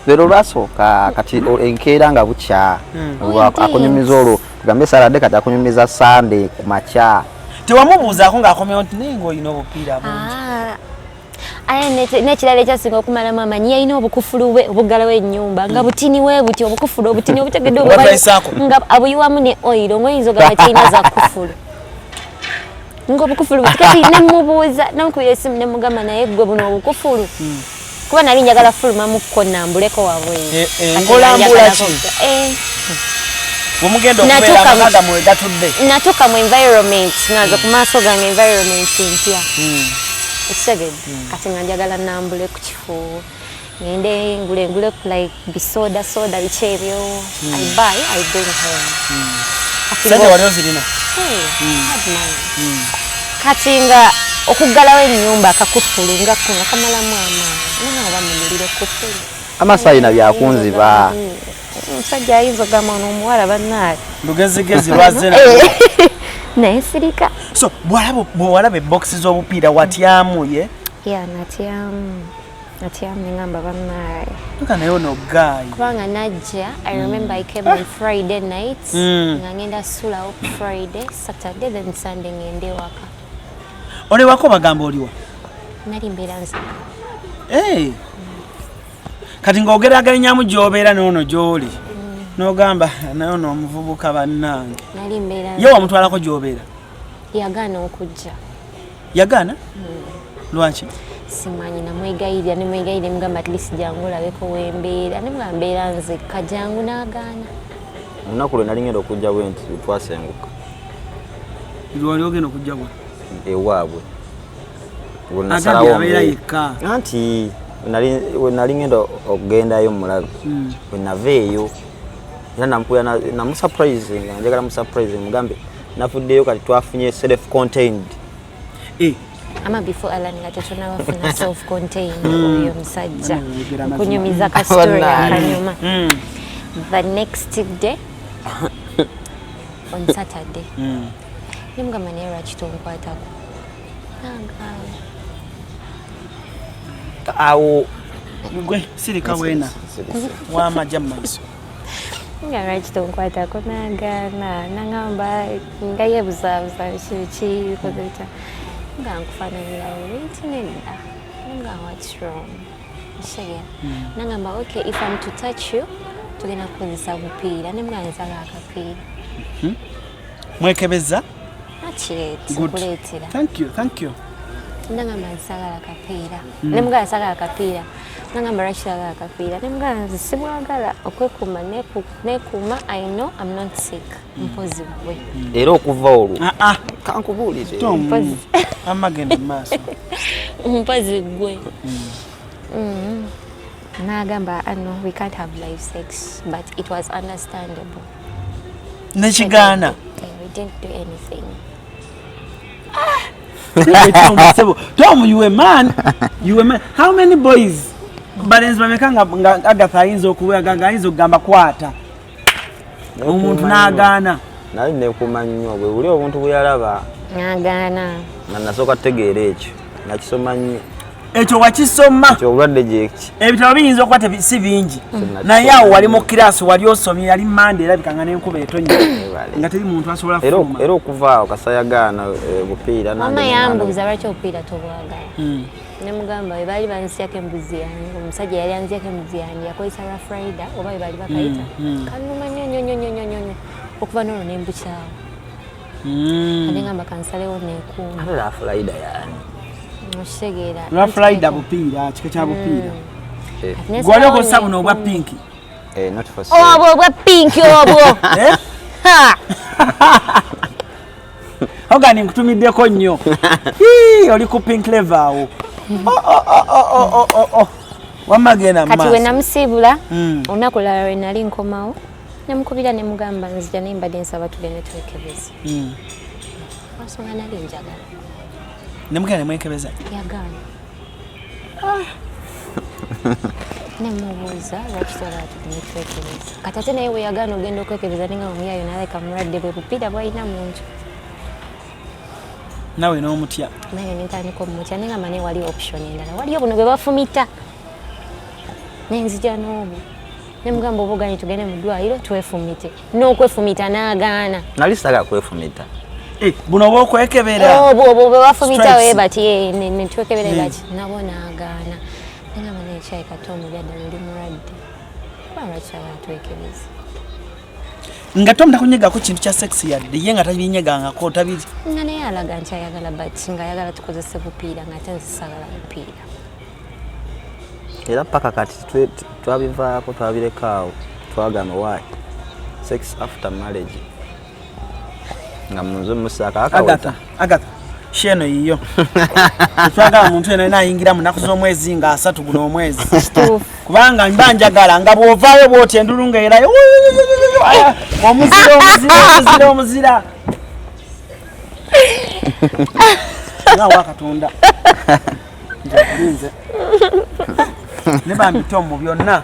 Leero olwasooka, kati enkeera nga bukya, We didn't. Akunyumiza olwo, tugambe Saturday, kati akunyumiza Sunday ku makya. Tewamubuuzaako ng'akomyewo nti naye ng'olina obupiira bungi? Ah. Aye n'ekirala ekyasinga okumalamu amanyi, yalina obukufulu bwe obuggalawo ennyumba nga butini we buti, obukufulu obutini obutegedde? Oba twayisaako? Nga abuyiwamu ne oil, ngaoyinza ogamba talina za kufulu, ngaobukufulu buti. Kati nemubuuza, namukubira esimu nemugamba, naye gwe buno obukufulu, kuba nali njagala fulumamukko nambuleko wabweru. Eh, eh, Kati ng'olambula nga ki? Eh, Bwemugenda okubeera Natuuka amaka gammwe gatudde. Natuuka mu environment nga nze ku maaso gange environment mpya, ekitegedde? Kati nga njagala nambule ku kifo, ngende ngule ngule ku like bisoda soda biki ebyo, I buy, I bring home. Kati Sente wali ozirina? Hey, had money. Kati nga okuggalawo ennyumba akakufulu nga ko nga kamalamu amaanyi, naye oba mugulire kufulu. Amasaayina byakunziba. Omusajja ayinza ogamba ono omuwala bannaye Lugezigezi lwazze. Naye sirika. So bw'olaba ebokisi z'obupiira watyamu ye? Ya, natyamu, natyamu, neŋamba bannaye. Tuka naye ono guy. Kubanga najja, I remember I came on Friday night, nga ngenda sulawo Friday, Saturday, then Sunday ngende waka. Oliwako bagamba oliwa? Nali mbeera nzeka. Hey. Kati ng'ogeraageranyamu gy'obeera n'ono gy'oli, n'ogamba naye ono omuvubuka bannange. Nali mbeera. Ye wamutwalako gy'obeera? Yagaana okujja. Yagaana? Lwaki? Simanyi, namwegayirira, nemwegayirira, nemugamba at least jangu olabeko wembeera, nemugamba mbeera nzekka, jangu, n'agaana. Olunaku lwe nali ngenda okujja bwe nti twasenguka. Lwali ogenda okujja gwe? Ewaabwe. Bwe Agambye nasalawo abeera mbeere. yekka. Anti we nali ngenda okugendayo mulabe, bwe nava eyo era namukubira, namusurprise nga njagala musurprise, mugambe nafuddeyo, kati twafunye self contained. Eh, Ama before Alan, nga tetunabafuna self contained, oyo omusajja Oyogera amazima. nkunyumiza ka story Bannange. akanyuma. The next day, on Saturday, nemugamba naye lwaki tonkwatako? Nagaana. Awo Gwe sirika weena wamajja mu maiso. Nga lwaki tonkwatako? Nagaana, nagamba nga yebuzaabuza, biki biki, bikoze bitya, nga nkufaananirawo nti nedda. Nga what's wrong? Kitegeera? Nagamba okay, if I'm to touch you tugenda kukozesa bupiira. Nemugamba nsaba akapiira. Mwekebeza? Not yet. Good. Nkuleetera. Thank you, thank you. Nagamba nsagala kapiira. Nemugamba nsagala kapiira. Nagamba lwaki sagala kapiira? Nemugamba nze sibwagala okwekuuma, nekuuma, I know I'm not sick, mpozi gwe. Era okuva olwo Ah, ah, kankubuulire. Tom, Mpozi. Amagenda mu maaso. Mpozi gwe. Nagamba ano, we can't have live sex, but it was understandable. Nekigaana? Yeah, we didn't do anything. Tom, sebo. Tom, you a man. You a man. How many boys? Balenzi bameka nga Agatha ayinza okuba nga ayinza okugamba kwata omuntu n'agaana? Nali nekuuma nnyo bwe buli obuntu bwe yalaba. Nagaana. Nga nasooka tutegeera ekyo, nakisoma nnyo. Ekyo wakisoma? Ekyo obulwadde gyeki. Ebitabo biyinza okuba si bingi, naye awo wali mu kirasi, wali osomye, yali mande erabika nga n'enkuba etonnya nga teri muntu asobola Era fuluma. Era okuva awo kasayagaana bupiira nange Mama ne yambuuza lwaki obupiira tobwagala. Nemugamba bwe baali banziyako embuzi yange, omusajja yali anziyako embuzi yange, yakozesa Rough Rider oba bwe baali bakayita, kanuma nnyo nnyo nnyo nnyo nnyo nnyo, okuva n'olwo nembukyawo. Ate ngamba kansalewo nekuuma. Ate Rough Rider yani? Okitegeera? Rough Rider bupiira, kika kya bupiira. Ati Gwali nensalawo okozesa buno obwa nekuuma. pinki? Eh, not for sale. Obwo obwa pinki obwo. Eh? Ha! Ogani nkutumiddeko nnyo. Hii, oli ku pink level awo. Oh, oh, oh, oh, oh, oh, oh, oh. Wamma genda mu Kati we maaso. namusiibula, olunaku lulala lwe nali nkomawo, nemukubira nemugamba nzija, naye mbadde nsaba tugende twekebeze. Lwansonga nali njagala. Nemugenda nemwekebeza? Yagaana. Nemubuuza lwaki twagala tugende twekebeza. Kati ate naye bwe yagaana ogenda okwekebeza, nenga omuyayo naleka mulwadde bwe bupiira bwalina munju. Nawe n'omutya? Naye nentandika omutya, nengamba naye waliwo option endala, waliyo buno bwe bafumita, nenzija n'obwo, nemugamba oba oganye tugende mu ddwaliro twefumite, n'okwefumita n'agaana. Nali saagala kwefumita. Eh, buno obwokwekebera? Obwo obwo bwe bafumita. Stripes. We bati netwekebera bati nabo n'agaana. Nengamba nekyayi kati omubyaddala oli mulwadde, kuba lwaki agala twekebeze? Nga Tom takunyegako kintu kya sex yadde, ye nga tabinyegangako tabiri? Nga naye alaga nti ayagala, but nga ayagala tukozese bupiira, nga ate nze saagala bupiira. Era paka kati twabivaako, twabirekaawo, twagamba why sex after marriage nga munze musaaka Agatha, akaweta. Agatha, Show eno yiyo. Tetwagala muntu eno yena ayingira mu nnaku z'omwezi nga 30 guno omwezi. Kituufu. Kubanga mba njagala nga bw'ovaayo bw'oti endulu ng'erayo omuzira omuzira omuzira omuzira. Nga wa Katonda. Nze nkulinze. Ne bambi Tom mu byonna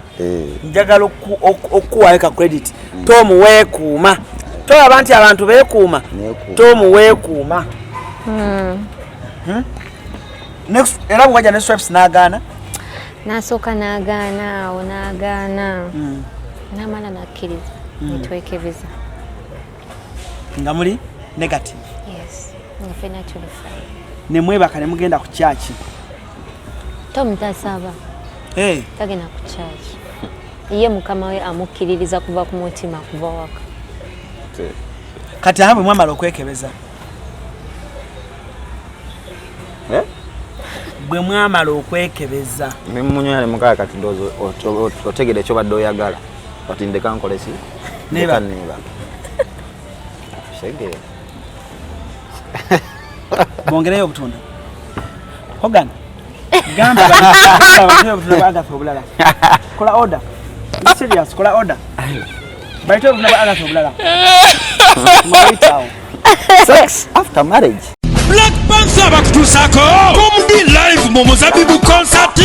njagala okukuwayo ka credit. Tom weekuuma. Tolaba nti abantu beekuuma. Neekuuma. Tom weekuuma. Next, era bwajja ne stripes n'agaana. Nasooka n'agaana awo n'agaana, n'amala n'akkiriza netwekebeza. Nga muli negative. Yes, nga fena tuli fine. Ne mwebaka ne mugenda ku kyaki. Tom tasaba. Hey. Tagenda ku church. Ye mukama we amukkiririza kuva ku mutima, kuva waka. Kati awo bwe mwamala okwekebeza, Eh? bwe mwamala okwekebeza, nemunyonya ne mukaa kati ndowooza otegere ekyobadde oyagala, kati ndeka nkole ki? Neebaka. Ndeka neebaka. Kitegeera. Bongereyo obutunda. Hogan, gamba gamba abantu obutunda bwa Agatha obulala. Kola order. Be serious, kola order. Bayite obutunda bwa Agatha obulala. Mubayite awo. Sex after marriage. Black Panther bakutuusako Comedy Live mu Muzabibu Concert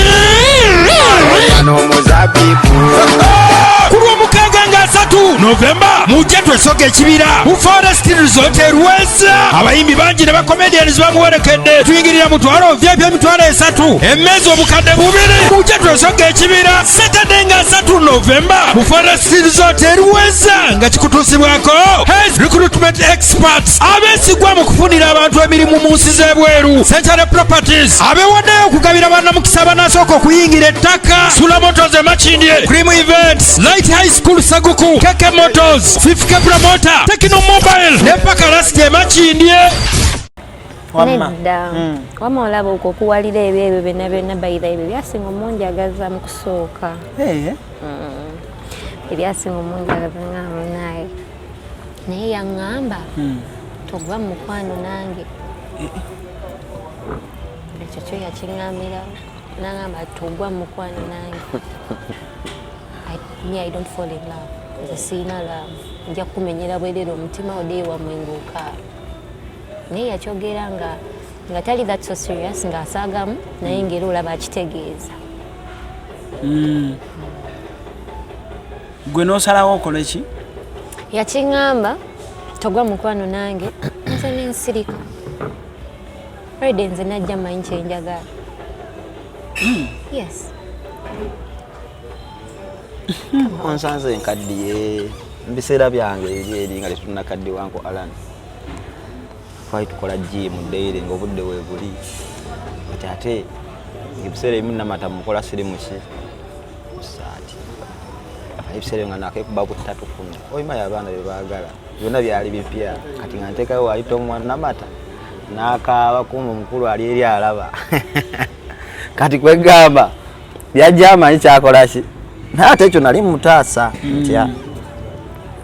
ku Lwomukaaga nga 30 Novemba. Mujje twesoga ekibira mu Forest Resort Erweza. Abayimbi bangi ne bacomedians bamuwerekedde. Tuyingirira mutwalo, VIP 30,000, emmeeza 2000. Mujje twesoga ekibira Saturday nga 30 Novemba mu Forest Resort Erweza, nga kikutuusibwako Hes Recruitment Experts, abeesigwa mu kufunira abantu emirimu mu nsi z'ebweru, Century Properties, abeewaddeyo okugabira bannamukisa abanasooka okuyingira ettaka, Sula Motors Emakindye, Cream Events, Light High School Seguku, Keke Motors, Fifke Promoter, Tekino Mobile ne Paka Lasti Emakindye. Wamma. Nedda. Wamma olaba okwo okuwalira ebyo ebyo byonna byonna, bayira ebyo byasinga omunjagaza mu kusooka. Ebyasinga omunjagaza nga munaye, naye yaŋŋamba togwa mu mukwano nange. Ekyo kyo yakiŋŋambirawo, naŋŋamba togwa mu mukwano nange. Me, I don't fall in love. Nze siina love, nja kukumenyera bwerere omutima oddeyo wammwe ng'okaaba. Naye yakyogera nga tali that so serious, ng'asaagamu, naye ng'era olaba akitegeeza. Gwe n'osalawo okole ki? Yakiŋŋamba togwa mukwano nange, nze nensirika. Already nze najja manyi kyenjagala. Yes. Onsanze nkaddiye. Mu biseera byange eri eri nga tetunnakaddiwanko, Alan, twali tukola gym daily nga obudde weebuli. Kati ate ebiseera ebimu namata mukola siri muki musaati, ebiseera ebyo nga nakekuba ku ttatu kuno oyimayo abaana bye baagala byonna byali bipya. Kati nga nteekayo wayita omwana namata n'akaaba, kumba omukulu ali eri alaba. Kati kwegamba byajja amanyi kyakola ki, naye ate ekyo nali mutaasa ntya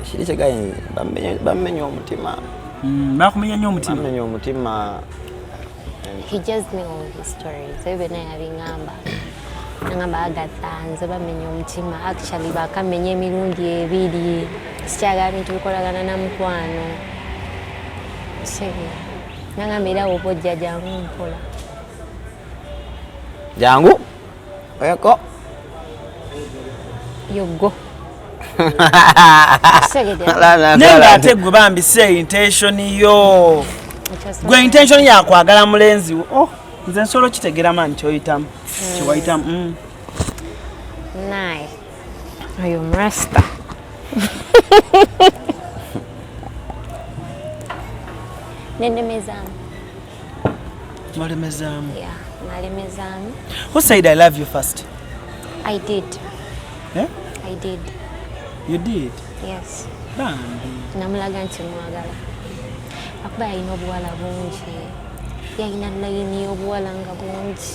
kiri kyegaye bamenya omutima. Bakumenya nnyo omutima. Bamenya omutima. He just me all his stories, ebyo byonna yabiŋŋamba. Nagamba, "Agatha, nze bamenya omutima, actually bakamenya emirundi ebiri, sikyagala bintu bikolagana na mukwano." Kitegeera? Nagamba era woba ojja jangu mpola. Jangu eko. Yoggo. Kitegedde? Naye ng'ate gwe bambi si intention yo. Gwe intention yakwagala mulenzi wo. Oh, nze nsobola okitegeera maani kyoyitamu, kyewayitamu. Naye oyo omurasta nenemezaamu. Walemezaamu? Yeah, nalemezaamu. Who said "I love you" first? I did. Eh? I did. You did? Yes. Bambi. Namulaga nti mwagala akuba yalina obuwala bungi, yalina layini y'obuwala nga bungi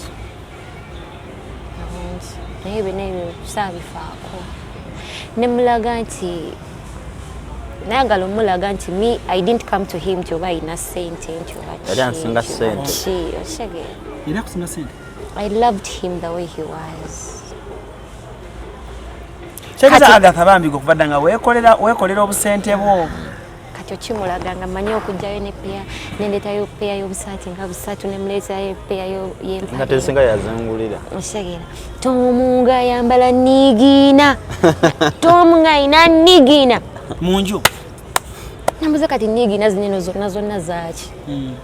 nga bungi, naye byonna ebyo saabifaako. Nemulaga nti Nayagala omulaga nti me, I didn't come to him nti oba alina sente, nti oba Yali ansinga ssente. ki, okitegeera? Era kusinga sente. I loved him the way he was. Kyekisa. Kati- Agatha, bambi, gwe okuvadda nga weekolera obusente bwo. Kati okimulaga nga mmanyi okugjayo ne peya, nendetayo peya y'obusaati nga busatu, nemuleetayo peya Nga y'empale. tezisinga yazingulira. Okitegeera, Tomu ng'ayambala niigiina, Tomu ng'ayina niigiina Mu nju. Nambuza, kati niigiina zineno zonna zonna zaaki?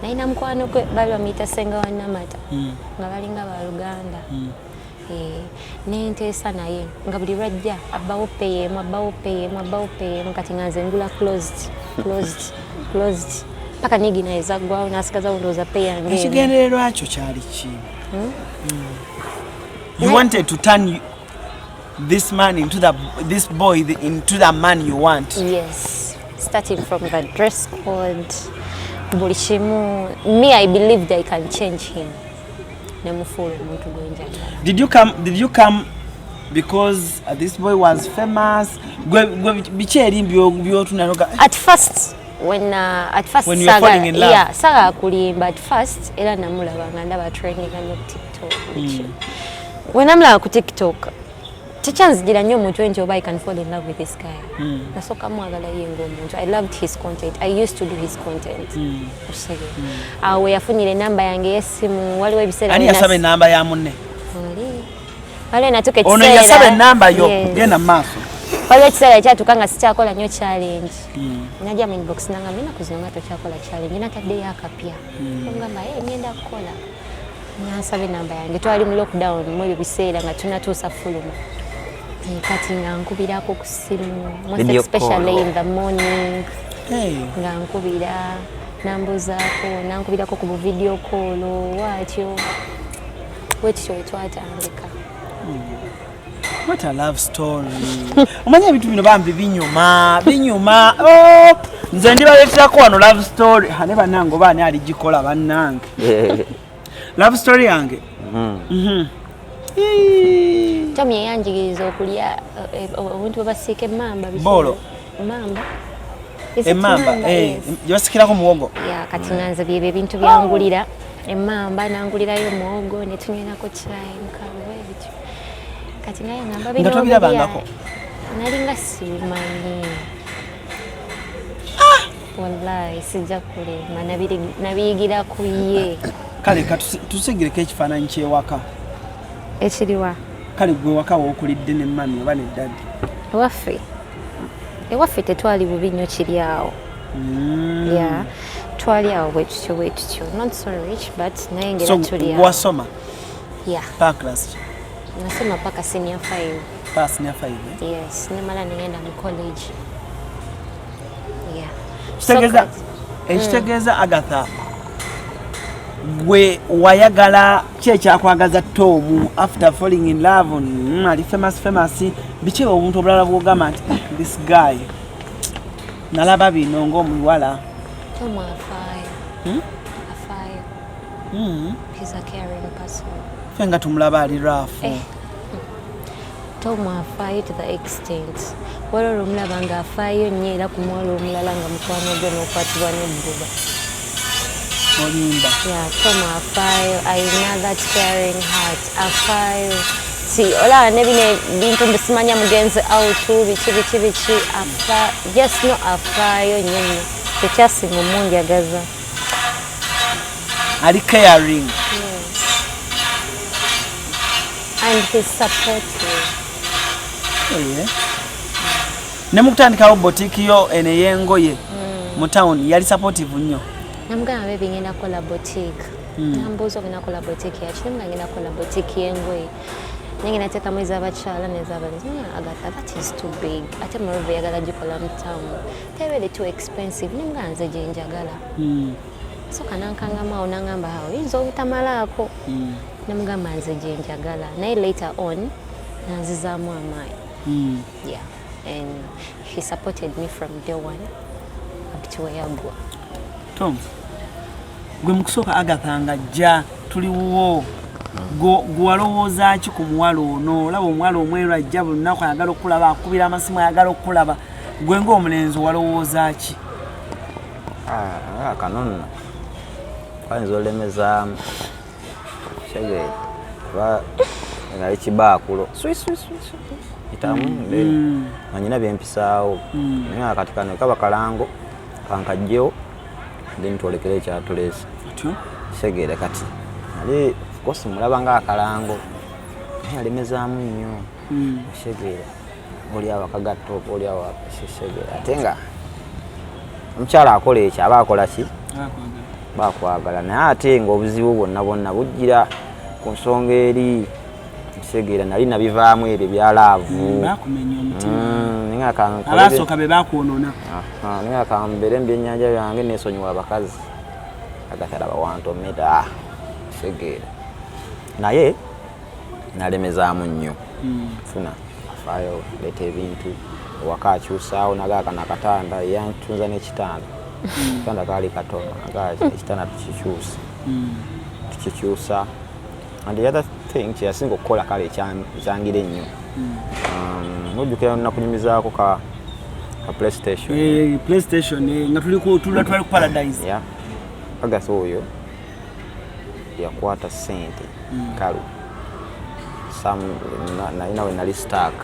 Nalina mukwano gwe, baali bamuyita Senga wa Namata, nga balinga baluganda. Eh, nenteesa naye nga buli lwajja abbawo peya emu, abbawo peya emu, abbawo peya emu. Kati nga nze ngula closed, closed, closed, paka niigiina ezaggwawo, nasigazawo ndowooza peya yange emu. Ekigendererwa kyo kyali ki? You wanted to turn this man into the this boy into the man you want. Yes, starting from the dress code, buli kimu. Me, I believed I can change him, nemufuula omuntu gwenjagala. Did you come because this boy was famous? Gwe biki eri byotunaloga? At first, when at first When you were falling in love. Yeah, saagala kulimba, at first era namulaba nga ndaba trending nnyo ku TikTok, biki. When namulaba ku TikTok, tekyanzijira nnyo omutwe nti oba I can fall in love with this guy. Nasooka mwagala ye ng'omuntu. I loved his content, I used to do his content. Okitegeera? Awo we yafunira enamba yange y'essimu, waliwo ebiseera Ani yasaba enamba ya munne? Oli. Waliwo natuuka Ono ekiseera. yasaba enamba yo? Yes. Genda mu maaso. Waliwo ekiseera ekyatuuka nga sikyakola nnyo challenge. Najja mu inbox nangamba, ennaku zino nga tokyakola challenge, nataddeyo akapya. Ngamba, "Hey, ngenda kukola." Nansaba enamba yange. Twali mu lockdown mu ebyo biseera nga tunatuusa fuluma. Eh, kati nga nkubirako ku ssimu, most Video especially call. in the morning. Hey. Nga nkubira, nambuzaako, nankubirako ku bu video call waatyo, bwekityo wetwatandika. What a love story! Omanyi ebintu bino bambi binyuma, binyuma. Oh, nze ndibaleeterako wano love story ane bannange, oba ani aligikola bannange, love story yange. Ii. Tom yeyanjigiriza okulya obuntu bwe basiika emmamba, biki? Boolo. Emmamba. Is it Emmamba, eh, Yes. gye basikirako muwogo. Yeah, kati nga nze byebyo ebintu byangulira, emmamba, nangulirayo muwogo ne tunywerako kyayi mukalu ebityo. Kati nga yangamba Nga bino tobirabangako? Nalinga sibimanyi, wallahi sijja kulema. Nabiyigira ku ye. Kale tusigireko ekifaananyi kyewaka. Ekiriwa? Kale gwe waka wookulidde ne mami oba ne daddy. Ewaffe tetwali bubi nnyo, kiri awo. Yeah, twali awo bwe tutyo bwe tutyo, not so rich, but naye So ngera tuli awo. wasoma Yeah. pa class ki? Nasoma paka senior 5. Pa senior 5, eh? Yes, nemala nengenda mu college, yeah. Kitegeeza So ekitegeeza Agatha, gwe wayagala ki ekyakwagaza Tom after falling in love? Ali famous, famous, biki obuntu obulala bwogamba nti, "Ah, this guy nalaba bino ng'omuwala"? Tom afaayo. Afaayo. He's a caring person. Ffe nga tumulaba ali rough. Eh. Tom afaayo to the extent waliwo olwomulaba ng'afaayo nnyo era ku muwala omulala nga mukwano gwe, n'okwatibwa n'ebbuba. Olimba. Yeah, Tom afaayo, alina that caring heart, afaayo. Si olaba ne bino ebintu mbisimanya, mugenzi out, biki biki biki, afa just no, afaayo nnyo nnyo, tekyasinga omunjagaza. Ali caring. Yes. And he's supportive. Eh. Ne mukutandikawo boutique yo eno ey'engoye mu town, yali supportive nnyo? Namugamba, "Baby, ngenda kukola boutique." Nambuuza, "Ogenda kukola boutique yaki?" Namugamba, "Ngenda kukola boutique y'engoye, naye ngenda teekamu ez'abakyala n'ez'abalenzi." Namugamba, "Agatha, that is too big, ate moreover oyagala gikola mu town, tebeere too expensive." Nemugamba, "Nze gye njagala." Soka nankangamu awo, nangamba, "Awo oyinza obutamalaako." Namugamba, "Nze gye njagala." Naye later on nanzizaamu amaanyi. Yeah, and he supported me from day one up to where yaggwa. Tom, gwe mu kusooka Agatha nga ajja tuli wuwo, gwe walowooza ki ku muwala ono? Olaba omuwala omweru ajja buli lunaku, ayagala okulaba, akubira amasimu, ayagala okukulaba. Gwe ng'omulenzi walowooza ki? Ah, kano nno kayinza olemezaamu kitegeera kuba nali kibaakulo itamu nga nyina byempisaawo, naye nga kati kano kaba kalango kankajjewo, then twolekere ekyatuleese. Otyo. Kitegeera, kati nali of course mulaba nga akalango, naye alemezaamu nnyo. Kitegeera, oli awo akagatta oba oli awo kitegeera, ate nga omukyala akola ekyo aba akola ki? Bakwagala, naye ate ngaobuzibu bwonna bwonna bujjira ku nsonga eri. Kitegeera, nali nabivaamu ebyo bya love. Bakumenya omutima. Naye nga Abaasooka be bakwonona. Aha, naye nga kambeere mu byennyanja byange, nesonyiwa abakazi agatalaba wantomera. Kitegeera, naye nalemezaamu nnyo. Funa afaayo, leeta ebintu ewaka, akyusaawo, nagaa kano akatanda, yantunza n'ekitanda. Ekitanda kaali katono, nagaa ekitanda tukikyusa, tukikyusa. And the other thing kyeyasinga okukola kale ekyangira ennyo, mujjukira nakunyumizaako ka PlayStation? Eh, PlayStation, nga tuli ku twali ku Paradise. Yeah. Agatha oyo yakwata sente kalu nalina we nali stuck,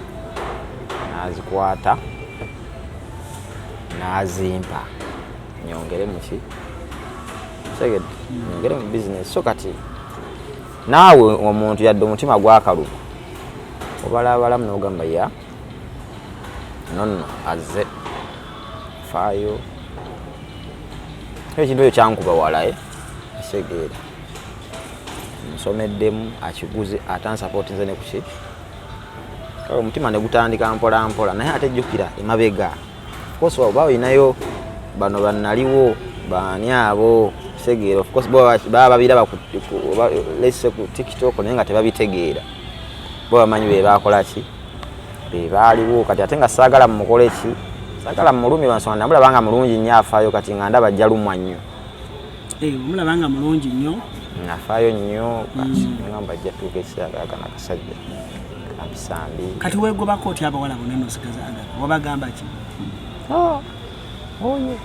nazikwata nazimpa nyongere muki, segedde, nyongere mu business. So kati naawe omuntu yadde omutima gwakaluba, obalabalamu nogamba ya nonno azze faayo. Ekintu ekyo kyankuba wala, eh? Kitegeera, nsomeddemu, akiguze, ate ansupportinze ne kuki, kale omutima ne gutandika mpola mpola. Naye ate jjukira emabega, of course oba olinayo bano bannaliwo baani abo, kitegeera, of course bo baba babiraba let's say ku TikTok, naye nga tebabitegeera. Bo bamanyi be bakola ki, be baaliwo. Kati ate nga saagala mumukole ki, saagala mumulumi lwansonga namulaba nga mulungi nnyo, afaayo. Kati nga ndaba ajja lumwa nnyo. Eh, omulaba nga mulungi nnyo. Afaayo nnyo, kati ngamba ajja tuuka ekiseera kana akasajja kampisambi. Kati weegobako otya abawala bonna nosigaza Agatha? Wabagamba ki? Oyo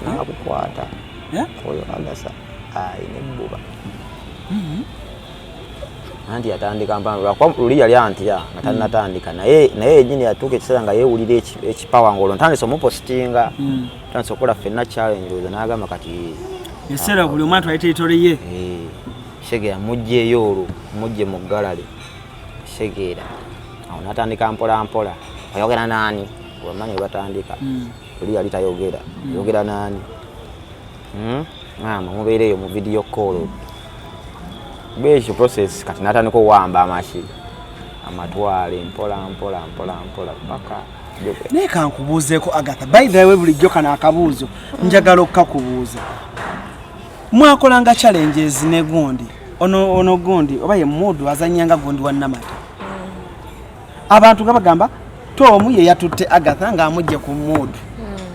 nakukwata. Eh? Oyo Agatha ayina ebbuba, anti yatandika mpanvu lwakuba luli yali antya nga tannatandika, naye yenyini yatuuka ekiseera nga yeewulira ekipawa, ngaolwo ntandise omupositinga, ntandise okukola ffenna challenge, ndowooza n'agamba kati Ekiseera buli omu atwale territory ye. Eh, kitegeera, mugjeeyo olwo mujje mu galale. Kitegeera, awo natandika mpola mpola, oyogera naani? Obamanyi webatandika. Oli yali tayogera, oyogera naani? Maama mubeereeyo mu video call, bwekyo process. Kati natandika owamba amaki amatwale mpola mpola mpola mpola paka. Naye kankubuuzeeko Agatha, by the way, bulijjo kano akabuuzo njagala okukakubuuza. Mwakolanga challenges ne gundi ono gundi oba ye mudu azanyanga gundi wa Namata, abantu nga bagamba Tomu ye yatutte Agatha ng'amugje ku mudu,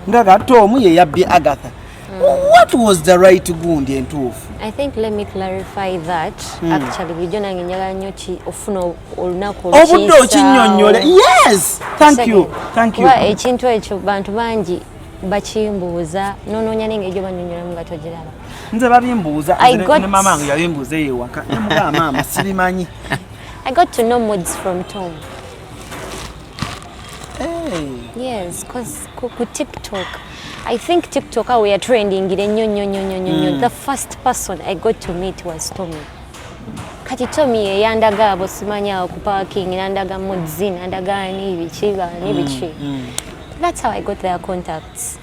ngaga Tomu ye yabbye Agatha. What was the right gundi entuufu? I think let me clarify that. Actually, bulijjo nange njagala nnyo ki ofuna olunaku obudde okinnyonnyole. Yes, thank you, thank you. Kuba ekintu ekyo bantu bangi bakimbuuza, nonoonya n'engeri gy'obannyonnyolamu nga togiraba. Nze babimbuuza. Ne maama wange yabimbuuza eyo ewaka, nemugamba maama sibimanyi. I got to know moods from Tom. Hey. Yes, cause ku TikTok, I think TikTok awo ya trending nnyo nnyo nnyo nnyo nnyo nnyo. The first person I got to meet was Tommy. Kati Tommy ye yandaga abo simanyi awo ku parking, nandaga Mudzi, nandaga ani biki bani biki. That's how I got their contacts.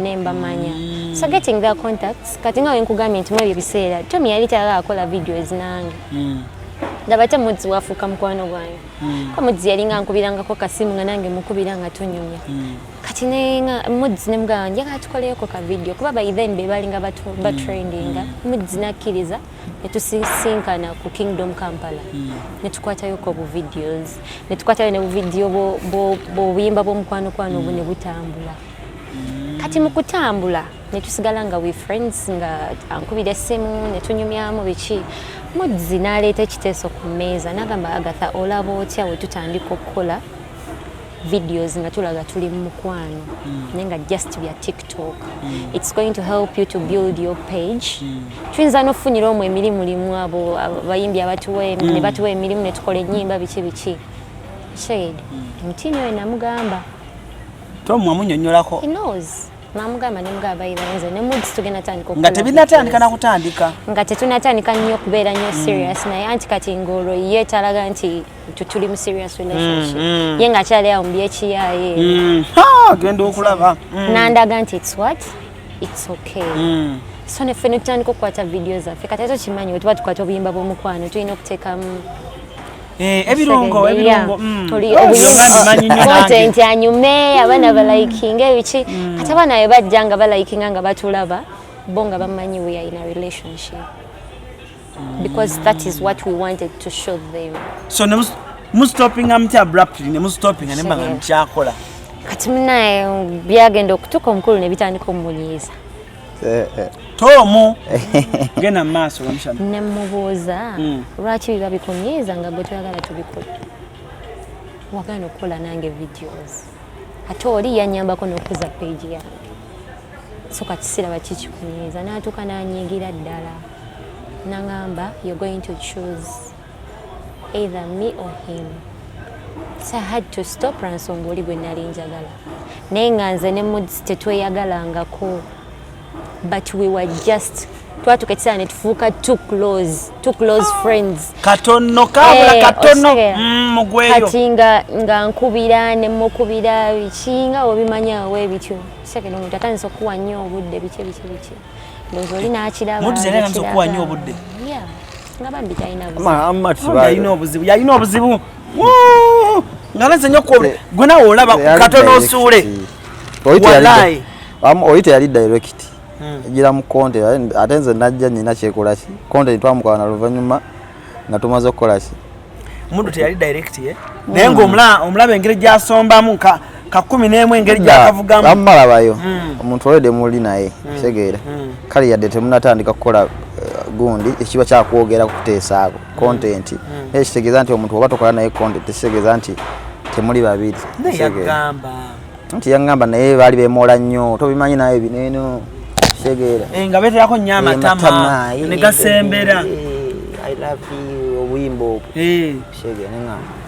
Nembamanya. So getting their contacts, kati nga wenkugambye nti mu ebyo biseera Tommy yali tayagala akola videos nange. Ndaba ate Mudzi wafuuka mukwano gwange. Ko Mudzi yalinga ankubirangako kasimu nga nange mukubira nga tunyumya. Kati nenga Mudzi nemugamba njagala tukoleyoko ka video, kuba by then be balinga batrendinga. Mudzi nakkiriza ne tusisinkana ku Kingdom Kampala ne tukwatayoko bu videos, ne tukwatayo ne bu video bw'obuyimba bw'omukwanokwano obwo ne butambula. Kati mu kutambula ne tusigala nga we friends, nga ankubira essimu ne tunyumyamu biki. Mudzi n'aleeta ekiteeso ku mmeeza n'agamba, "Agatha, olaba otya we tutandika okukola Videos nga tulaga tuli mu mukwano, naye nga just bya TikTok. It's going to help you to build your page. Tuyinza n'okufunira omwo emirimu limu, abo abayimbi abatuwa ne batuwa emirimu ne tukola ennyimba, biki biki. Shade omutiini oyo namugamba. Tom wamunyonyolako? He knows. Namugamba, nemugamba, "Bayira nze ne Moods tugenda tandika Nga okukola tebinatandika videos." Nakutandika. Nga tetunatandika nnyo kubeera nnyo serious, naye anti kati ng'olwo ye talaga nti tuli mu serious relationship, ye ng'akyali awo mu byekiyaaye. Ha, genda okulaba. Nandaga nti it's what, it's okay. So neffe ne tutandika okukwata video zaffe. Kati ate okimanyi, bwe tuba tukwata obuyimba bw'omukwano tulina okuteekamu Eh, ebirungo, ebirungo. Oli Oh, obuyimba- byonna mbimanyi nnyo nange. Content anyume, abaana balikinga ebiki. Kati abaana bwe bajja nga balikinga nga batulaba, bo nga bamanyi we are in a relationship, because that is what we wanted to show them. So ne mustopinga mutya abruptly, ne mustopinga ne mbanga Sure. mukyakola? Kati munaye byagenda okutuuka omukulu ne bitandika omumunyiiza. Tomu, genda mu maaso, Rwomushana. Ne mubuuza, "Lwaki biba bikunyiiza nga gwe toyagala tubikole? Wagaana okukola nange videos, ate oli yanyambako n'okuza page yange, so kati siraba kikikunyiiza." N'atuuka n'anyiigira ddala, nangamba, "You're going to choose either me or him." So I had to stop, lwansonga oli gwe nali njagala, naye nga nze ne Moods tetweyagalangako, but we were just, twatuka ekiseera ne tufuuka too close friends. Katono kabula. Eh, katono. Osigera. Mugweyo. Kati nga nkubira ne mukubira biki, nga obimanyawo ebityo, sekera omuntu atandise okuwa nnyo obudde, biki biki biki, ndowooza oli n'akiraba. Moods yali atandise okuwa nnyo obudde? Yeah, nga bambi talina buzibu. Yalina obuzibu, yalina obuzibu. Woo! Nga nze nnyo gwe nawe olaba katono osuule. Wallahi. Oli teyali direct ejira mu content, ate nze najja nyina kyekola ki, content twamukola na luvannyuma nga tumaze okukola ki. Mundu teyali direct ye, naye ng'omulaba engeri gyasombamu ka 11, engeri gyakavugamu. Bamumalabayo omuntu olwedde muli naye, kitegeera kale yadde temunatandika kukola gundi ekiba kyakwogera kuteesaako content, naye kitegeeza nti omuntu oba tokola naye content tekitegeeza nti temuli babiri. Naye Kitegeera. yagamba. Nti yaŋŋamba, naye baali bemoola nnyo, tobimanyi naye bineeno, kitegeera. Eh, nga beeterako nnyo amatama ne gasembera. "I love you", obuyimba obwo. Kitegeera, neŋŋamba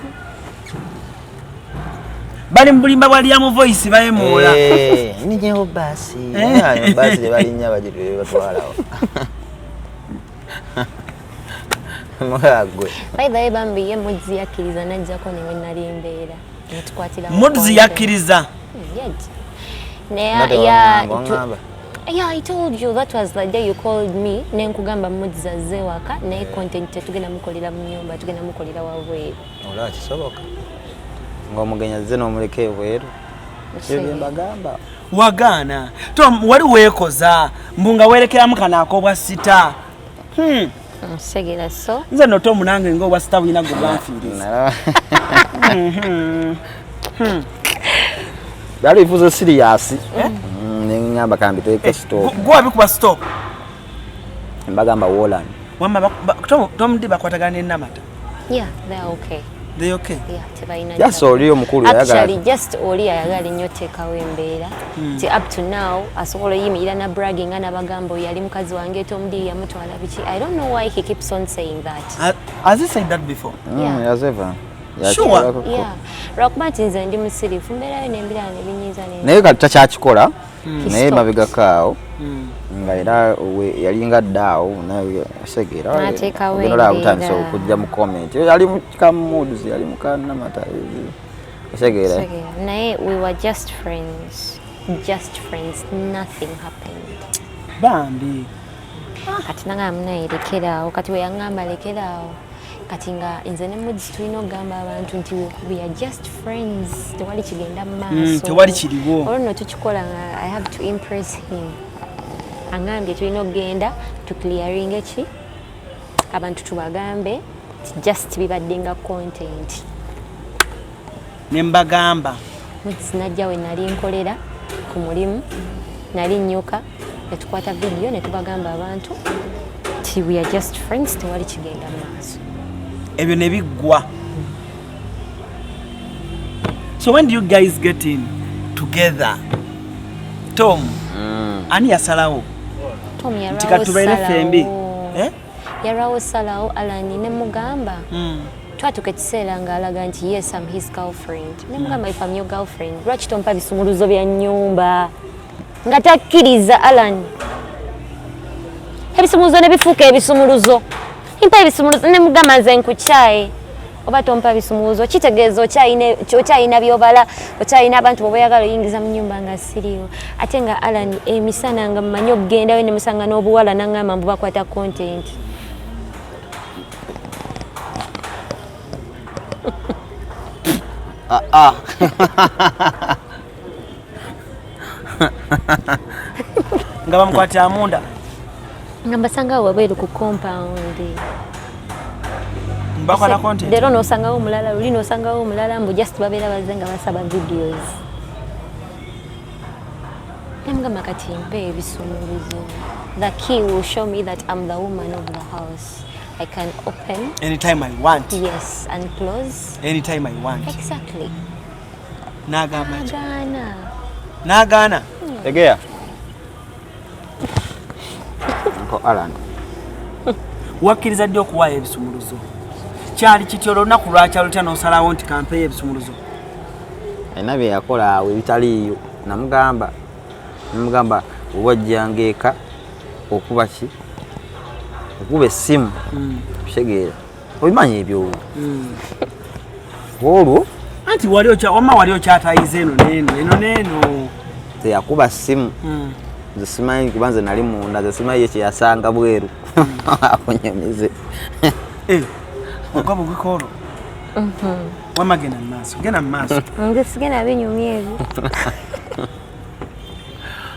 Bali mu bulimba bwa Liam Voice, bayemoola. Ninyewo baasi, baasi tebalinnya batwalawo gwe. By the way, bambi ye Moods yakkiriza najjako newe nali mbeera netukwatira. Moods yakkiriza? Yajja. Nga tewaŋŋamba. Yeah, I told you that was the day you called me nenkugamba Moods azze waka, naye content tetugenda mukolera mu nyumba, tugenda mukolera wabweru. Olaba kisoboka ng'omugenyi azze n'omuleka ebweru? Ebyo bye mbagamba. Wagaana Tom, wali weekoza mbu nga weerekeramu kano ak'obwa sita. Segera so Nze no Tom nange ng'obwa sita bulina gwe bwanfiiriza. Nalaba byali bifuze serious, neŋŋamba kambiteeke stop. Gwe wabikuba stop. Mbagamba wolan. Wamma Tom D bakwatagana n'enamata? Yeah, they are okay. They okay? Yeah, tebalina. Just oli omukulu Actually, yayagala. just oli ayagala nnyo oteekawo embeera ti up to now asobola oyimirira na bragging n'abagamba oyo yali mukazi wange, Tom D yamutwala biki. I don't know why he keeps on saying that. Has he said that before? Yeah. Yazeva. Sure. Yeah, lwakuba nti nze ndi musirifu, mbeerayo nembirala nebinyiiza ne Naye kati takyakikola. He Naye stopped. mabegako awo nga era yalinga dda awo segera. N'ateekawo Olaba butandise embeera. okujja mu comment, yali mu ka Moods, yali mu kanamata, osegeera. Segera. Naye we were just friends, just friends, nothing happened. Bambi. Kati nangamba, "Munaye, lekeraawo." Kati we yaŋŋamba lekeraawo, kati nga nze ne Moods tulina okugamba abantu nti we are just friends, tewali kigenda mu maaso. Tewali kiriwo. Olwo nno tukikola nga I have to impress him. Aŋŋambye tulina okugenda tuclearinge ki, abantu tubagambe nti just bibadde nga content. Ne mbagamba. Moods najja we nali nkolera ku mulimu, nali nnyuka, ne tukwata video ne tubagamba abantu nti we are just friends, tewali kigenda mu maaso. Ebyo ne biggwa. So when do you guys get in together? Tom, ani yasalawo Tom nti yalwawo katubeere ffembi? salawo. Eh? Yalwawo salawo Alan ne mugamba. Twatuuka ekiseera ng'alaga nti yes, I'm his girlfriend. Ne mugamba, if I'm your girlfriend, lwaki tompa bisumuluzo bya nnyumba? Nga takkiriza Alan. Ebisumuluzo ne bifuuka ebisumuluzo. Mpa ebisumuluzo ne mugamba, nze nkukyaye. Oba tompa bisumuluzo kitegeeza okyayina byobala, okyayina abantu b'oba oyagala oyingiza mu nnyumba nga siriiwo. Ate nga Alan emisana nga mmanyi okugendayo ne musanga n'obuwala, n'aŋŋamba mbu bakwata content. Ah, ah. Nga bamukwatira munda? Nga mbasanga wabweru ku compound. Bakwata content. Leero n'osangawo omulala, luli n'osangawo omulala, mbu just babeera bazze nga basaba videos. Nemugamba, kati mpe ebisumuluzo. The key will show me that I'm the woman of the house. I can open anytime I want. Yes, and close. Anytime I want. Exactly. N'agamba ki? Agaana. N'agaana. Tegea. Uncle Alan. Wakkiriza ddi okuwaayo ebisumuluzo? Kyali kityo olunaku lwakyalo tya n'osalawo nti kampeeyo ebisumuluzo? Alina bye yakola awo ebitaliiyo. Namugamba oba ojjanga eka okuba ki, okuba essimu, kitegeera obimanyi ebyo olwo. Anti wali wamma wali okyatayiza eno neeno, eno neeno. Teyakuba ssimu. Nze simanyi, kuba nze nali munda. Nze simanyi ye kyeyasanga bweru akunyumize. Eh, ogwa bugwiko olwo. Wamma genda mu maaso, genda mu maaso. Nze sigenda binyumya ebyo.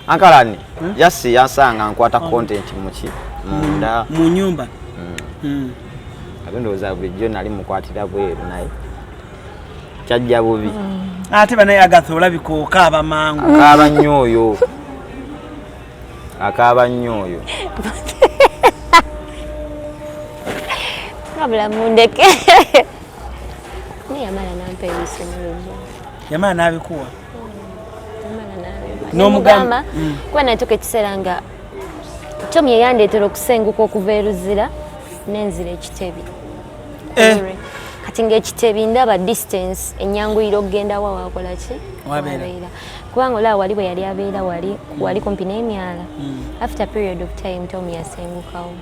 Ankalani yasi yansanga nkwata content muki munda. Mu nyumba. Ate ndowooza bulijjo nali mukwatira bweru, naye kyajja bubi. Ate banaye Agatha, olabika okaaba mangu. Akaaba nnyo oyo, akaaba nnyo oyo. Wabula mundeke. Naye yamala nampa ebisumuluzo. Yamala n'abikuwa? Yamala n'abimpa. N'omugamba- Nemugamba, kuba natuuka ekiseera nga Tom yeyandeetera okusenguka okuva e Luzira nenzira ekitebi. Eh. Kati ng'ekitebi ndaba distance enyanguyira okugenda wa wakola ki. Wabeera. Wabeera. Kubanga olaba wali bwe yali abeera wali wali kumpi n'emyala. After a period of time Tom yasengukawo.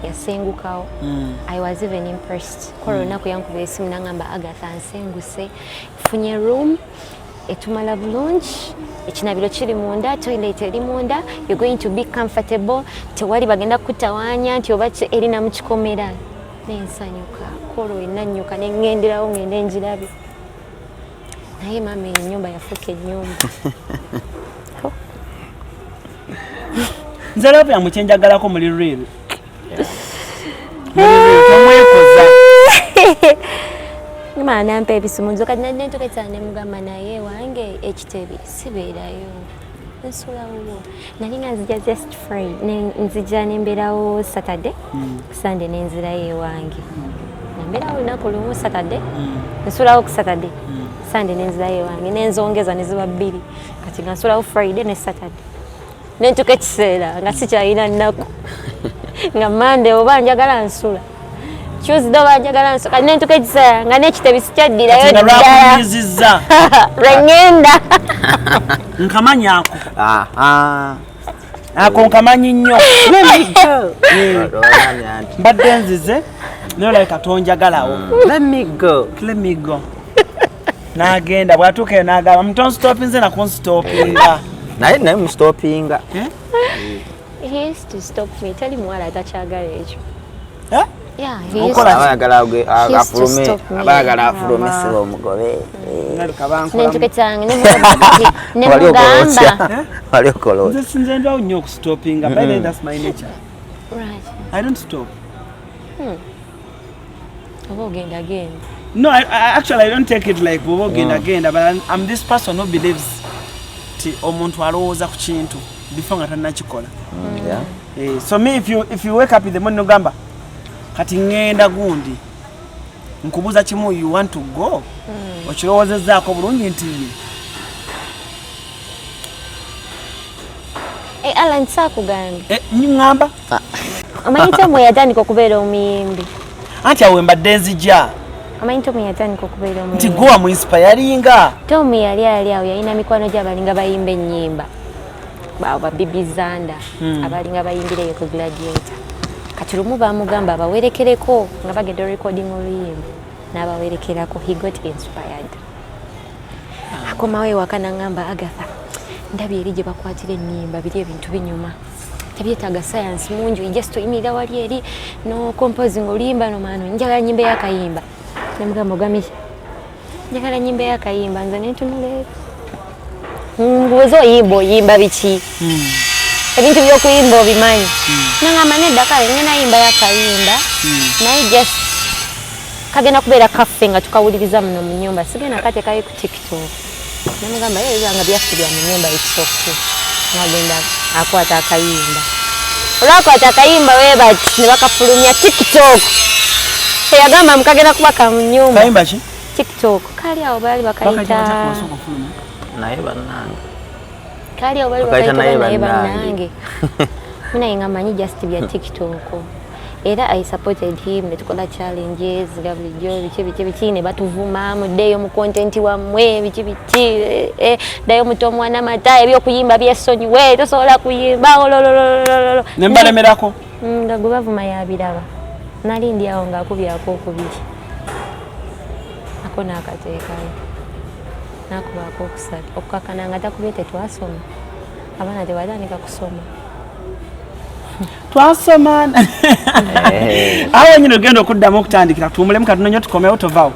Yasengukawo. I was even impressed. Kola olunaku yankuba esimu nangamba, "Agatha, nsenguse, funye room etumala bulungi, ekinabiro kiri munda, toilet eri munda, you're going to be comfortable, tewali bagenda kukutawaanya nti oba erina mu kikomera." Nensanyuka kolo enanyuka neŋŋenderawo ngende njirabe. Naye maama, eyo ennyumba yafuuka ennyumba. Nze love yammwe kyenjagalako, muli real. Muli real, tomwekoza. Mama nampa ebisumuluzo. Kati nentuketsa nemugamba, naye wange ekitebi sibeerayo, nsulawo. Nali nga nzija just Friday, nzija nembeerawo Saturday, Sunday nenzirayo ewange. Nambeerawo olunaku lumu Saturday, nsulawo ku Saturday, Sunday nenzirayo ewange, nenzongeza neziba bbiri. Kati nga nsulawo Friday ne Saturday. Nentuka ekiseera nga sikyalina nnaku, nga Monday oba njagala nsula, Tuesday oba njagala nsula. Kati nentuka ekiseera nga n'ekitebi sikyaddirayo Kati nga ddala. lwakunyizizza. Lwe ŋŋenda. Nkamanyi ako. Aha. Ako nkamanyi nnyo. Olwani anti. Mbadde nzize naye olabika tonjagalawo. Let me go. Let me go. N'agenda, bw'atuuka eyo n'agamba, "Mutonstopinze nakunstopinga." Naye mustopinga. Eh? He used to stop me. Tali muwala atakyagala ekyo. Eh? Yeah, he used Okola ki? Abayagala He used to afulume. stop me. Abayagala afulume siba omugobe. Ndabika bankolamu. Nentuka nemugamba kati Wali okola otya? nemugamba Eh? Wali okola otya? Nze sinze ndwawo nnyo okustopinga. By the way, that's my nature. Right. I don't stop. Oba ogenda genda. No, actually I don't take it like bwoba ogenda genda, but I'm this person who believes ti omuntu alowooza ku kintu before nga tannakikola. Yeah. Eh, so me, if you wake up in the morning ogamba kati ŋŋenda gundi, Nkubuuza kimu, you want to go? Okirowoozezaako bulungi nti ye? Eh, Alan, saakugambye. Eh, ŋŋamba. Omanyi Tom we yatandika okubeera omuyimbi? Anti awo mbadde nzija. Omanyi Tom yatandika okubeera Nti omuyimbi? gwe wamuinspiringa. Tom yali ali awo, yalina mikwano gye abalinga bayimba ennyimba, abo ba Bibi Zanda, abalinga bayimbira eyo ku Gladiator. Kati lumu bamugamba abawerekereko nga bagenda recording oluyimba, n'abawerekerako. He got inspired, akomawo ewaka n'aŋŋamba, "Agatha, ndabye eri gye bakwatira ennyimba, biri ebintu binyuma, tebyetaaga science mungi, just oyimirira wali eri no composing oluyimba nomaano. Njagala nyimba eyakayimba." Nemugamba, "Ogambye njagala nyimba eyakayimba?" Nze nentunula eri, nguweza oyimba, oyimba biki? Ebintu byokuyimba obimanyi?" Nangamba, "Nedda, kale ngenda yimba yakayimba, naye just kagenda kubeera kaffe nga tukawuliriza muno mu nyumba, sigenda kateekayo ku TikTok." Nemugamba, "Ye ebibanga byaffe bya mu nyumba, it's okay." Nagenda akwata akayimba, olwakwata akayimba webati ne bakafulumya TikTok. Teyagamba mukagenda kuba ka mu nyumba. Kayimba ki? TikTok kali awo, baali Bakayita bakayita batya kubasooka ofuluma? Naye bannange. Kali awo, bali Bakayita bakayita naye naye bannange. bannange. Munaye nga manyi just bya TikTok, era I supported him netukola challenges nga bulijjo, biki biki biki, ne batuvuma, "Muddeeyo mu content wammwe, biki biki, eh, eh, ddayo muto omwana mata, ebyokuyimba byesonyiwe, tosobola kuyimba olololololo." Ne mbalemerako. Nga gwe bavuma yabiraba. Nali ndi awo ng'akubyako okubiri, ako n'akateekayo, n'akubaako okusatu, okukakana nga takubye. Tetwasoma, abaana tebatandika kusoma. Twasoma awo nyina ogenda okuddamu okutandikira. Tuwumulemu katono nnyo, tukomewo, tovaawo.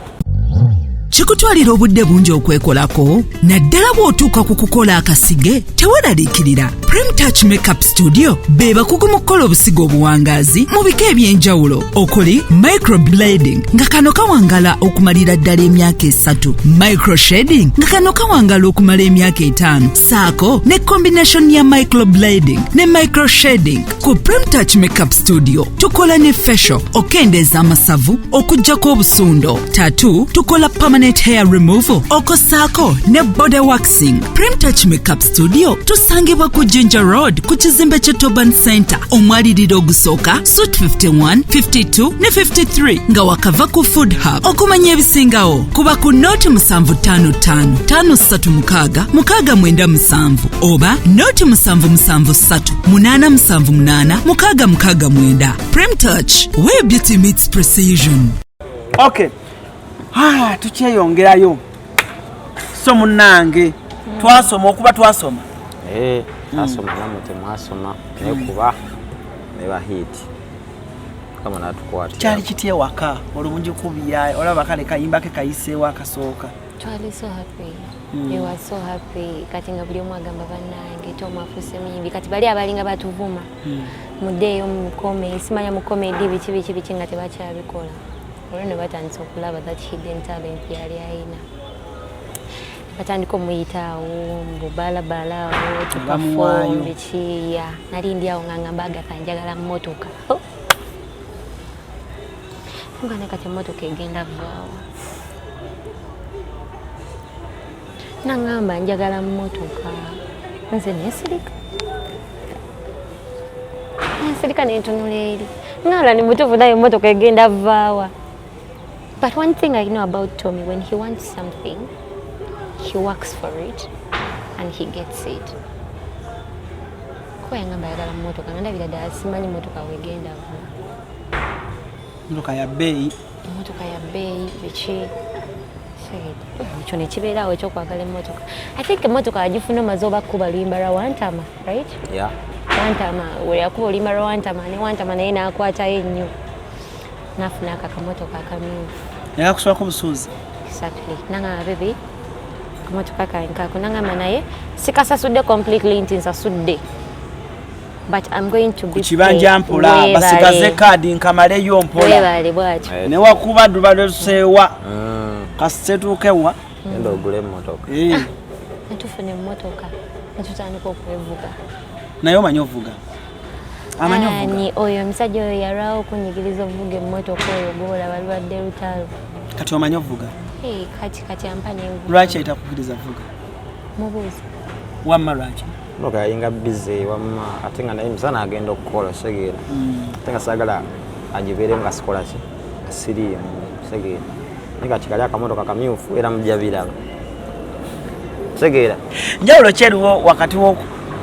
Kikutwalira obudde bungi okwekolako, naddala bw'otuuka ku kukola akasige. Teweeraliikirira, Prime Touch Makeup Studio be bakugu mu kukola obusigo obuwangaazi mu bika eby'enjawulo, okuli microblading, nga kano kawangala okumalira ddala emyaka 3, microshading, nga kano kawangala okumala emyaka 5, saako ne combination ya microblading ne microshading. Ku Prime Touch Makeup Studio tukola ne facial, okendeeza amasavu, okuggyako obusundo, tattoo, tukola permanent hair removal, okosaako ne body waxing. Prime Touch Makeup Studio tusangibwa ku Jinja Road, ku kizimbe kye Toban Center, omwaliriro ogusooka, suite 51, 52 ne 53, nga wakava ku Food Hub. Okumanya ebisingawo kuba ku 075 536 697 oba 077 878 669. Prime Touch, where beauty meets precision. Okay. Ah, tukyeyongerayo. So munnange, twasoma okuba twasoma. Eh, twasoma, nammwe temwasoma, naye kuba ne ba hit kama natukwatira. Kyali kitya ewaka olumugikubya, olaba kale kayimba ke kayiseewo akasooka? Twali so happy. We were so happy. Kati nga buli omu agamba, "Bannange, Tom afuuse muyimbi." Kati bali abalinga batuvuma, "Muddeeyo mukome, simanya mu comedy, biki biki biki," nga tebakyabikola. Olwo ne batandise okulaba that hidden talent yali ayina, batandika omuyita awo mububalabala awo Bamuwaayo. tu perform biki. Ya nali ndi awo nga ngamba, "Agatha, njagala mmotoka." Oh. Nga ne kati emmotoka egenda vaawo? Naŋŋamba, "Njagala mmotoka." Nze nesirika, nensirika, nentunula eri ngala ni mutuufu, naye emmotoka egenda vaawa? But one thing I know about Tommy, when he wants something, he works for it and he gets it. Kuba yangamba ayagala mmotoka, nga ndabira ddala simanyi mmotoka wegenda va. Motoka ya bbeeyi. Emmotoka ya bbeeyi, biki. Ekyo nekibeeraawo ekyokwagala emmotoka. I think emmotoka yagifuna omaze oba kuba luyimba lwa Wantama, right? Yeah. Wantama we yakuba oluyimba lwa Wantama, ne Wantama naye n'akwatayo ennyo, n'afuna ako akamotoka akamyufu. Naye akusulako busuuzi. Exactly. Nangamba, "Baby, akamotoka kange kako." Nangamba, "Naye sikasasudde completely nti nsasudde, but I'm going to be Ku kibanja mpola, basigaze kaadi nkamaleyo mpola. Webale bwatyo. Newakuba duba lwetuseewa, kasitetuukewa. Genda ogule emmotoka. Netufuna emmotoka, netutandika okwevuga. Naye omanyi ovuga, amanyi ovuga? Ani oyo omusajja oyo yalwawo okunyigiriza ovuga emmotoka oyo gwolaba, lubadde lutalo. Kati omanyi ovuga? Hey, kati ampa nenvuga. Lwaki ayita vuga? Mubuuza. Wamma lwaki? Motoka yayinga busy wamma, ate nga naye misana agenda okukola, osegeera. Ate nga saagala agibeeremu nga sikola ki, nga siriimu, osegeera. Naye kati kali akamotoka kamyufu era mujja biraba, osegeera. Njawulo ki eriwo wakati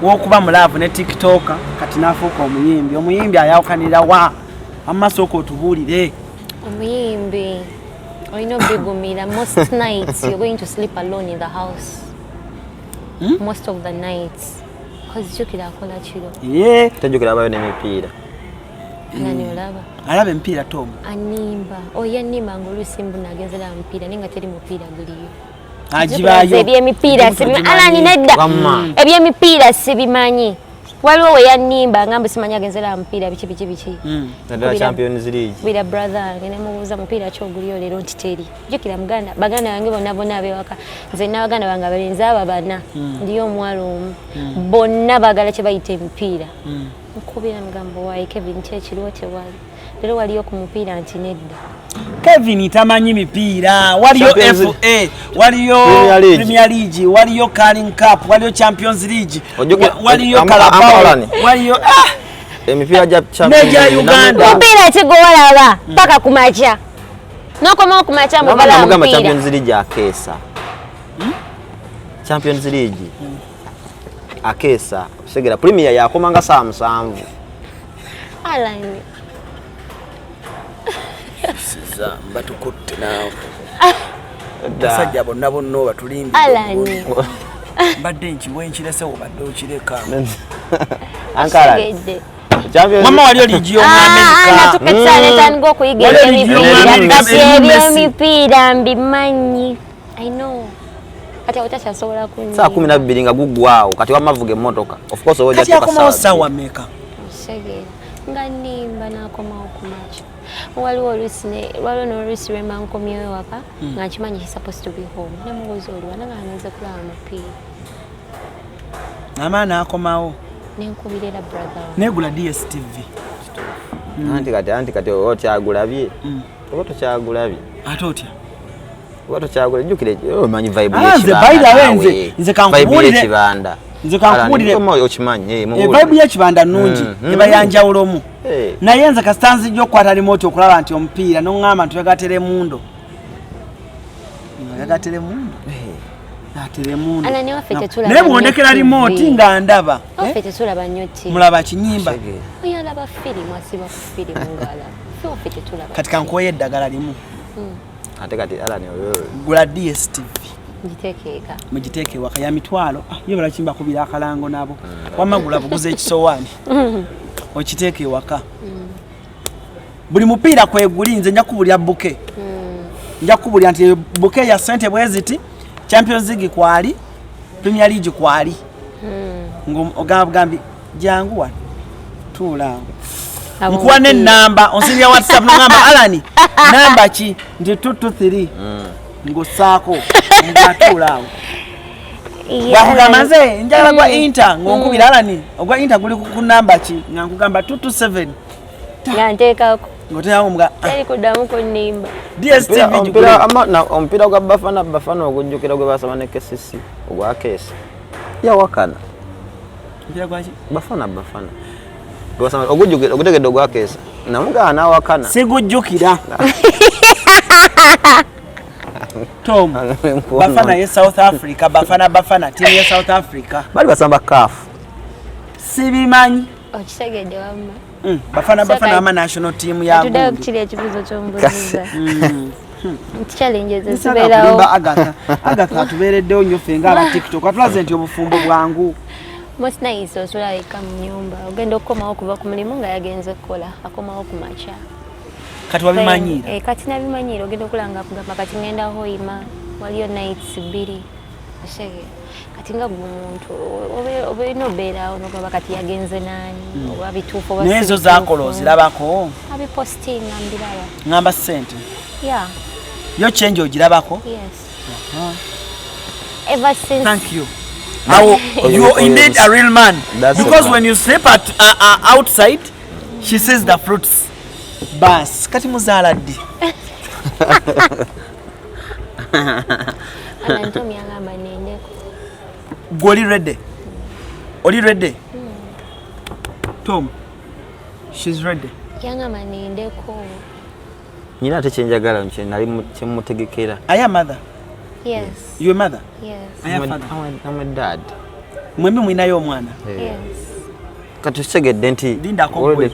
w'okuba mu love ne TikToker kati n'afuuka omuyimbi? Omuyimbi ayawukanira wa? Amma sooka otubuulire. Omuyimbi olina obigumira. Most nights you're going to sleep alone in the house. Most of the nights, 'cause jjukira akola kiro. Ye. Tejjukira abayo n'emipiira. Nani olaba? Alaba emipiira, Tom. Animba oyo yanimba nga oluusi mbu nagenzera mupiira, naye nga teri mupiira guliyo. Agibaayo. Ebyemipiira Omuntu ogimanyi. Alani nedda. Wamma. Ebyemipiira sibimanyi. Waliwo we yanimba nga mbu simanyi agenzera mupiira biki biki biki. Naddala Champions League. Kubira brother wange nemubuuza mupiira ki oguliyo leero, nti teri. Jjukira muganda, baganda bange bonna bonna abewaka, nze n'abaganda bange abalenzi aba bana, ndiyo omuwala omu, bonna baagala kye bayita emipiira. Nkubira mugambo waaye, Kevin, ki ekiriwo? Tewali leero, waliyo ku mupiira? Nti nedda. Kevin tamanyi mipiira. Waliyo Champions FA, waliyo Premier League. Premier League, waliyo Carling Cup, waliyo Champions League, waliyo Carabao, Alan. waliyo ah! Emipiira gya N'egya Uganda. Mupiira ki gwewalaba paka ku makya n'okomawo ku makya mubala mugamba mupiira? Champions League akeesa, Champions League akeesa, osegeera. Premier yakomanga saa 7. Alan. Siza mbatukutte naawe. Basajja bonna bonna obatulimbidde. Alan. Mbadde nkiwe nkirese, obadde okireka. Ankara. Okitegedde. Champions Wamma waliyo liigi y'omu Amerika. Natuka ekiseera netandika okuyiga Waliyo liigi y'omu ebyemipiira. Amerika, Kati erimu Messi. ebyemipiira mbimanyi, I know. Kati awo takyasobola Saa 12 nga guggwawo. Kati wamavuga emmotoka, of course oba ojja Kati kutuuka akomawo ssaawa ssaawa 2. mmeka? Osegeera nga nimba nakomawo ku makya. Waliwo oluusi waliwo n'oluusi lwemba nkomyewo ewaka nga nkimanyi he supposed to be home, nemubuuza oliwa, nanga ngenze kulaba mupiira. Amaana akomawo. Nenkubira era brother wange. Negula DStv. Anti kati oba okyagulabye, oba tokyagulabye. Ate otya? Oba tokyagula, jjukira omanyi vibe Ah, nze y'ekibanda by the way, naawe. nze Vibe kankubuulire. y'ekibanda. Nze kankubuulire. Alan, okimanyi, mubuulire. Vibe y'ekibanda nnungi, eba yanjawulomu. Naye nze kasita nzijja okukwata remote okulaba nti omupiira, noŋŋamba nti oyagala Telemundo, oyagala Telemundo, Telemundo. Alan, waffe tetulaba Naye nnyo bw'ondekera TV. remote nga ndaba, Waffe eh? tetulaba nnyo TV. Mulaba kinyimba. Kitegeera. Oyo alaba firimu, asiba ku firimu ng'alaba. Ffe waffe tetulaba. Kati kankuweyo eddagala limu. Ate kati Alan oyo Gula DStv. Ngitekeeka. Mugiteeke ewaka ya mitwalo. Ah, ye balaki mbakubira akalango nabo. Wamma gula buguza ekisowaani okiteeke ewaka, buli mupiira kweguli. Nze nja kubulya bouquet, nja kubulya nti bouquet ya sente bwe ziti, Champions League kwali, Premier League kwali, ogamba bugambi jangu wano tuulaawo. Abo Nkuwa mupiira. Nenamba onsindira WhatsApp, nogamba Alani namba ki, nti 223, ng'ossaako ng'atuulaawo. Bwakugamba nze njagala gwa Inter, ng'onkubira, Alani ogwa Inter guli ku namba ki, nga nkugamba 227. Nga nteekako. Ng'oteekawo mga Teri kuddamu kunnimba. DStv. Omupiira gwa Bafana Bafana ogujjukira gwe basaba ne KCC ogwa keesi yawakana. Omupiira gwaki? Bafana Bafana. Gwe basaba, ogujjukira, ogutegedde, ogwa keesi namugaana nawakana. Sigujjukira, Tom. Bafana ye South Africa, Bafana Bafana tiimu ye South Africa. Bali basamba CAF. Sibimanyi. Okitegedde wamma. Bafana So Bafana ama national team ya Tuddayo gundi. kukiri ekibuuzo ky'ombuuziza nti challenges Nsanga ezibeerawo. kulimba Agatha. Agatha atubeereddewo nnyo ffe ng'aba TikTok, atulaze nti obufumbo bwangu. Most nights osula eka mu nyumba, ogenda okukomawo okuva ku mulimu nga yagenze kukola, akomawo ku makya. Kati wabimanyiira? Eh, kati nabimanyiira. Ogenda okulanga kugamba kati ngenda Hoima, waliyo nights 2, osege kati nga gwe omuntu obeerina obeeraawo nogamba kati yagenze naani, oba bituufu oba Naye si ezo bituufu. zakola ozirabako? Abipostinga mbiraba. Ŋŋamba ssente. Yeah. Yo change ogirabako? Yes, ever since. Thank you. Awo, you indeed a real man. That's a Because man. when you sleep at outside, she sees the fruits. Bas, kati muzaala ddi? Alan Tom yagamba nendeko. Gwe oli ready? Oli ready? Tom, she's ready. Yangamba nendeko. Nyina ate kyenjagala nali kyemutegekera. Are you a mother? Yes. You a mother? Yes. Are you a father? I'm a dad. Mwembi mulinayo omwana? Yes. Kati tukitegedde nti Lindako gwe.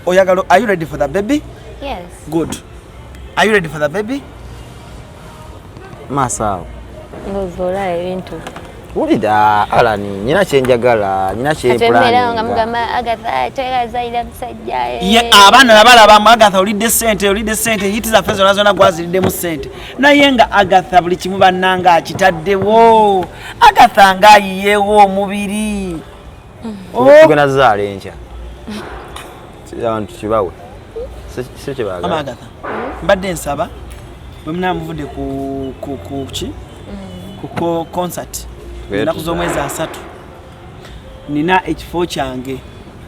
Oyagala, are you ready for the baby? Yes. Good. Are you ready for the baby? Maaso awo. Ng'ozola ebintu. Wulira Alan, nyina kyenjagala, nyina Kati embeera nga kyempulaninga. mugamba Agatha toyagala musajja. Ye abaana nabalaba mu Agatha olidde ssente, olidde ssente, hit zaffe zonna zonna gwaziriddemu ssente. Naye nga Agatha buli kimu bannanga akitaddewo. Agatha ng'ayiyeewo omubiri. Oh, Tugenda zaala enkya. Abantu kibawe. Si Mama kyebaagala. Agatha, mbadde nsaba bwe munaba muvudde ku ku ku ki? Ku concert ennaku z'omwezi 3 nina ekifo kyange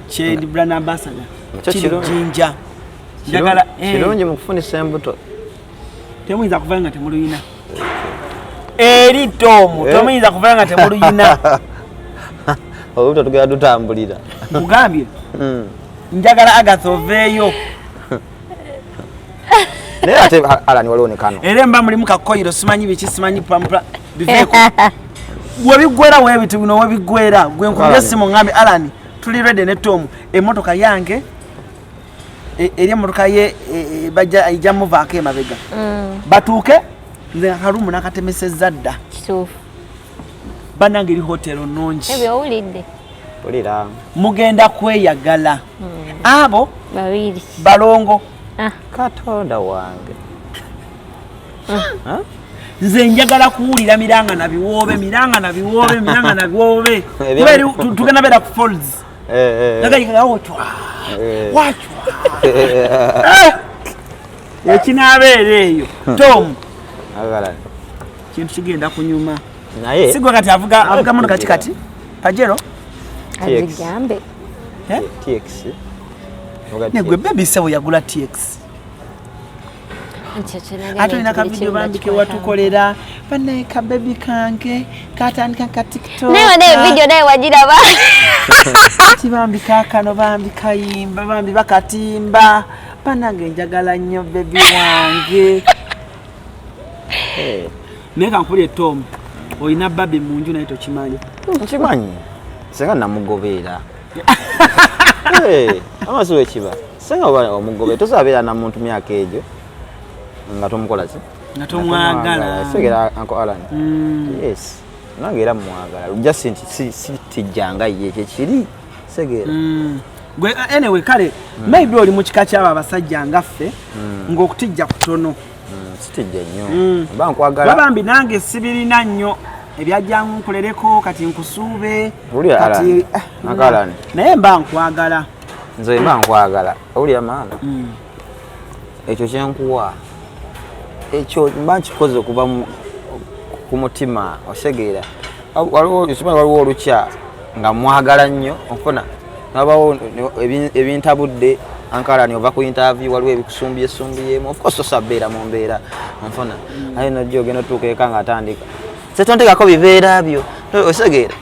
kye brand ambassador Nakyo kiri kirungi. Jinja. Njagala Kirungi mu kufunisa embuto. Temuyinza kuvayo nga temuluyina. Eri Tomu, temuyinza kuvayo nga temuluyina. Olubuto tugenda tutambulira. Nkugambye. Njagala Agatha oveeyo. Naye ate Alan waliwo ne kano. Era mba mulimu kakoyiro simanyi biki simanyi pampula biveeko. Webiggwera weebiti bino webiggwera gwe nkubye essimu ŋŋambe Alan tuli ready ne Tom emmotoka yange eri emmotoka ye bajja ejja muvaako emabega. Batuuke nze akalumu n'akatemesezza dda. Kituufu. Bannange eri hotero nnungi. Ebyo owulidde. Wulira. Mugenda kweyagala. Abo babiri balongo. Katonda wange. Nze njagala kuwulira miranga na biwoobe, miranga na biwoobe, miranga na biwoobe. Kuba eri tugenda beera ku falls. Nagayika wachwa. Wachwa. Ekinaabeera eyo. Tom. Agala. Kintu kigenda kunyuma. Naye. Si gwe kati avuga motoka ki kati? Pajero? Azigambe. TX. Negwe baby sebo yagula TX. Ate olina ka video bambi ke watukolera bannaye ka baby kange katandika ka TikTok. Naye naye video naye wagiraba. Kati bambi kaakano bambi kayimba bambi bakatimba bannange njagala nnyo baby wange. Naye kankulye Tom, olina baby mu nju naye tokimanyi. Nkimanyi. Senga namugobeera. Amasi wekiba. Senga oba omugobeera tosobola na muntu myaka egyo nga tomukola ki? Nga tomwagala. Segera Uncle Alan. Yes. Nange era mwagala. Just nti si tijjanga ye kyekiri. Segera. Gwe anyway kale maybe oli mu kika ky'abo abasajja nga ffe ng'okutijja kutono. Sitijja nnyo. Mba nkwagala. Babambi nange sibirina nnyo. Ebyajjangu nkolereko kati nkusuube. Wulira Alan. Uncle Alan. Naye mba nkwagala. Nze mba nkwagala. Owulira maama. Ekyo kyenkuwa. Ekyo mba nkikoze okuva ku mutima osegeera. Waliwo olukya nga mwagala nnyo okufuna. Nabawo ebintabudde Uncle Alan ova ku interview waliwo ebikusumbye sumbyemu. Of course osabeera mu mbeera nfuna. Aye najja ogenda otuuka eka ng'atandika. Setontekako bibeera byo. Osegeera.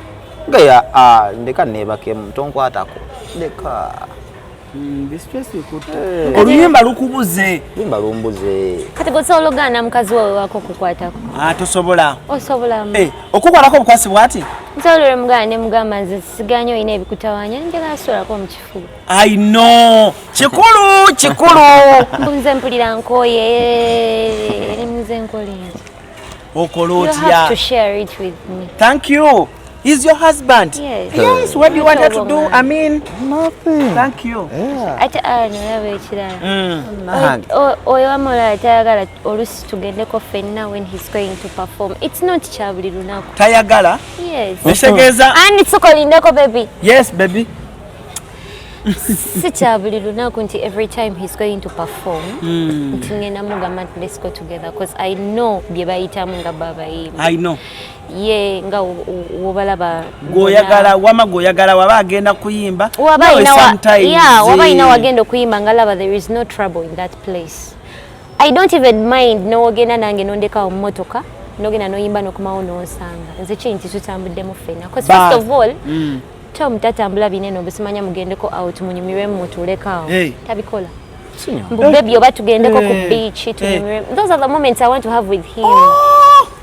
Nga ndeka neebakemu tonkwatako. Ndeka. Oluyimba lukubuze. Oluyimba lumbuze. Kati gwe osobola ogaana mukazi wawe wako okukwatako? Tosobola. Osobola. Okukwatako obukwasi bw'ati? Nsobola olumugaana ne mugamba nze siganye olina ebikutawaanya njagala sulako mu kifuba. I know. Kikulu, kikulu. Mbu nze mpulira nkooye, nze nkola nti. Okola You otya? have to share it with me. Thank you. He's your husband. Yes. Yes, what do you want her to do? I mean, nothing. Thank you. Yeah. Ate olaba ekirala. Oyo wamulala tayagala oluusi tugendeko ffenna when he's going to perform. It's not kya buli lunaku. Tayagala? Yes. Ntegeeza. Ani tukolindeko baby. Yes, baby. Si kya buli lunaku nti every time he's going to perform nti ngenda mugamba nti let's go together because I know bye bayitamu nga babayimba. I know. Ye nga wobalaba gwoyagala wama gwoyagala waba agenda kuyimba. Waba ina wagenda okuyimba nga laba there is no trouble in that place. I don't even mind nowogenda nange nondekawo mu motoka, nogenda noyimba, nokomawo nonsanga. Nze kiri nti tutambuddemu ffenna. 'Cause first of all, Tom tatambula binene obusimanya mugendeko out munyumirwemu mutuuleko awo. Hey. Tabikola. Mbu baby, oba tugendeko ku beach tunyumirwemu. Those are the moments I want to have with him.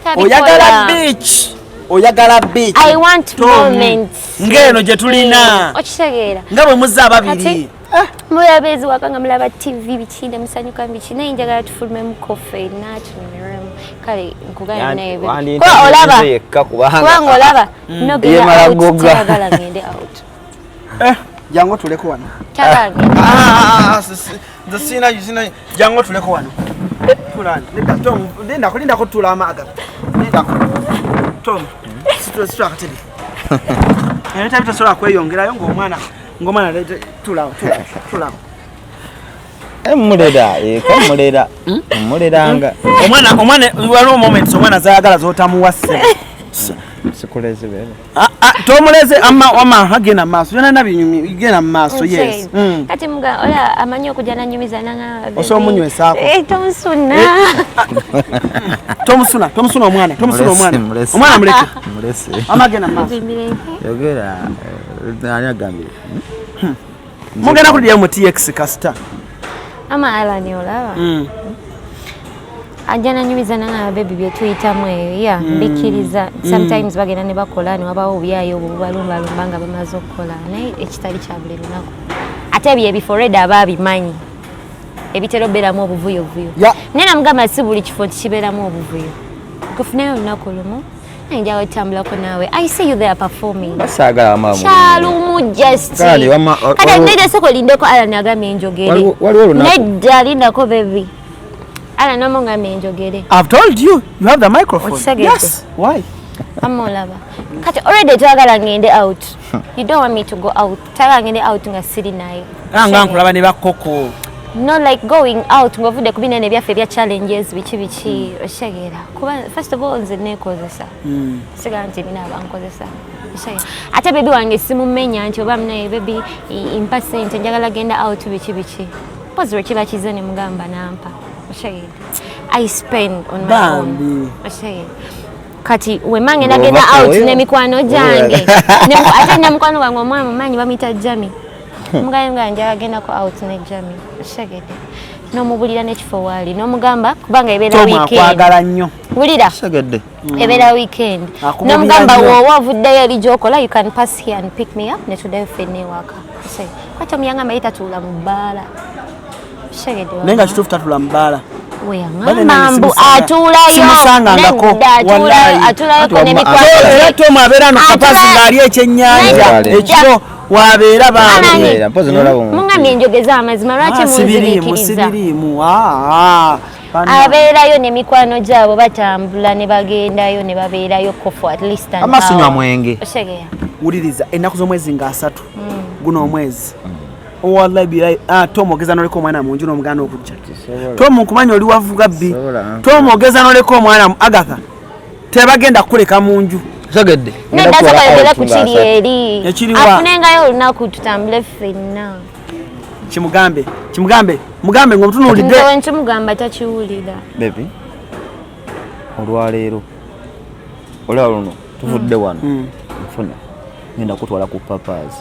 Tabikola. Oyagala beach, oyagala beach. I want Tom, moments. Ng'eno gye tulina. Okitegeera? Nga bwe muzza ababiri. Kati mulaba eziwaka nga mulaba TV biki ne musanyuka biki, naye njagala tufulumemuko ffenna tunyumirwemu. Kale nkugambye naye baby. Kuba olaba, yekka kubanga kubanga olaba nogenda Yemala out, goga. tayagala ngende out. Eh, jangu otuleko wano. Tayagala ngende. Ah, ah, ah, nze sina, jangu otuleko wano. Tula, linda Tom, lindako, lindako, tula ama Agatha, lindako Tom, situla, situla akatebe. Era tabi tasobola kweyongerayo ng'omwana tulawo, tula, tulawo. Emulera eka, mulera, muleranga. Omwana waliwo moments omwana zayagala zotamuwa ssebo. Sikuleze bebe. Ah, ah, tomuleze ama wama agenda mu maaso byonna binyumi, genda mu maaso, yes. Kati muga ola amanyi okujja nanyumiza nanga. Osobola omunywesaako. Eh, tomusuna. Tomusuna, tomusuna omwana, tomusuna omwana. Mulese. Omwana muleke. Mulese. Ama agenda mu maaso. Yogera, ani agambye? Mugenda kulya mu TX kasita. Ama Alan, olaba ajja nanyumiza nanga, baby, byetuyitamu eyo ya mbikkiriza. Sometimes bagenda ne bakola ne wabawo obyayo obwo bubalumbalumba nga bamaze okukola, naye ekitali kya buli lunaku. Ate ebyo ebifo already aba abimanyi ebitera obeeramu obuvuyovuyo. Naye namugamba si buli kifo nti kibeeramu obuvuyo. Kufunayo olunaku lumu naye njagala otambulako naawe. I see you there performing. Basaagala wama. Kyalumu just. Kale, Kati nedda, soko lindeko, Alan agambye njogere. Waliwo olunaku. Nedda, lindako baby. Alan omu ngambye njogere. I've told you, you have the microphone. Okitegedde? Yes. Why? Ama olaba kati already twagala ngende out. You don't want me to go out. Twagala ngende out nga siri naye. Ah, nga nkulaba ne bakoko. No, like going out ng'ovudde ku binene byaffe ebya challenges biki biki, okitegeera? Kuba first of all nze neekozesa, sigala nti nina abankozesa. Okitegeera? Ate baby wange simumenya nti oba munaye baby mpa sente njagala genda out biki biki. Mpozi lwe kiba kize ne mugamba nampa. Okitegeera? I spend on my own. Bambi. Okitegeera? Kati wema ngenda genda Ng'ova out oyo. n'emikwano gyange. Ate nina mukwano gwange omwana mumanyi bamuyita Jami. Mugaye nga njagala gendako out ne Jami. Okitegedde? N'omubulira n'ekifo waali n'omugamba kubanga ebeera Tom weekend. akwagala nnyo. Wulira, Segedde. ebeera weekend. Akubulira N'omugamba nnyo. w'oba ovuddeyo eri gy'okola, you can pass here and pick me up ne tuddayo ffenna ewaka. Okitegedde? Kwati omuyangamba ye tatuula mu bbaala. Okitegedde? Naye nga kituufu tatula mu bbaala. Weyangamba mbu atuulayo. Simusangangako. Nedda, Wallahi. atuulayoko Anti wamma- n'emikwano Era gye. Tom abeera no kapasi ng'ali ekyennyanja Nedda. ekiro wabeera bambi. Alan. Era mpozi n'olaba omuntu. Mungambye njogeze amazima, lwaki Ah, sibiriimu, munzibikiriza? sibiriimu. Ah, ah. Abeerayo n'emikwano gyabwe, batambula ne bagendayo ne babeerayo ko for at least an Ama sinywa hour. mwenge. Otegeera? Wuliriza, ennaku z'omwezi nga 30 guno omwezi, wallahi bilahi, ah, Tom ogeza noleka omwana mu nju n'omugaana okujja. Tom, nkumanya oli wavuga bbi. Sobola. Tom ogeza noleka omwana Agatha tebagenda kukuleka mu nju. Segedde. Nedda, sooka yogere ku kiri eri. Ekiriwa? Afunengayo olunaku tutambule ffenna. Kimugambe, kimugambe, mugambe ng'omutunuulidde. Nze nkimugamba takiwulira. Baby, olwaleero olaba luno tuvudde wano, nfuna ngenda kutwala ku Papas.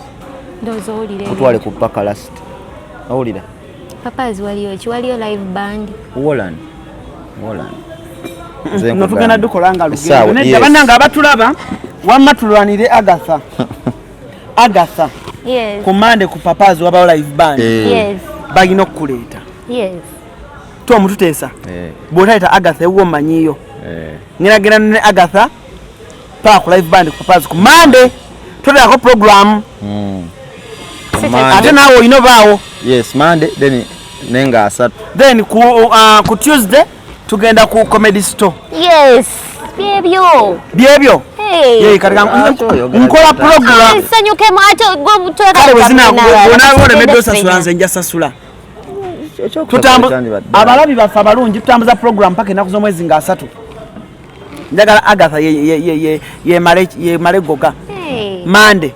Ndowooza owulira. Kutwale ku Pakalast, owulira? Papas waliyo ki? Waliyo live band? Wolan, Wolan. No, tugenda dukola nga Essaawa, lugendo. Nedda, yes. bannange abatulaba, wamma tulwanire Agatha, Agatha. Yes. Ku Mande ku Papazi wabawo live band. Yes. Balina okukuleeta. Yes. Tom, tuteesa, bw'otaleeta Agatha ewuwo mmanyiyo. Ngeragenda ne Agatha paka ku live band ku Papazi ku Mande, toterako program. Ate naawe olina obaawo. Yes, Monday then nenga 30. Then ku Tuesday tugenda ku Comedy Store. Yes, byebyo. Byebyo. Hey. Ye, kati Lwaki oyogera nkola gy'otali? program. Nsanyukemu ate gwe. Kale bwezinaonaaba olemedde osasula, nze nja sasula. Abalabi baffe abalungi, tutambuza program paka ennaku z'omwezi nga 30. Njagala Agatha yemale goga. Mande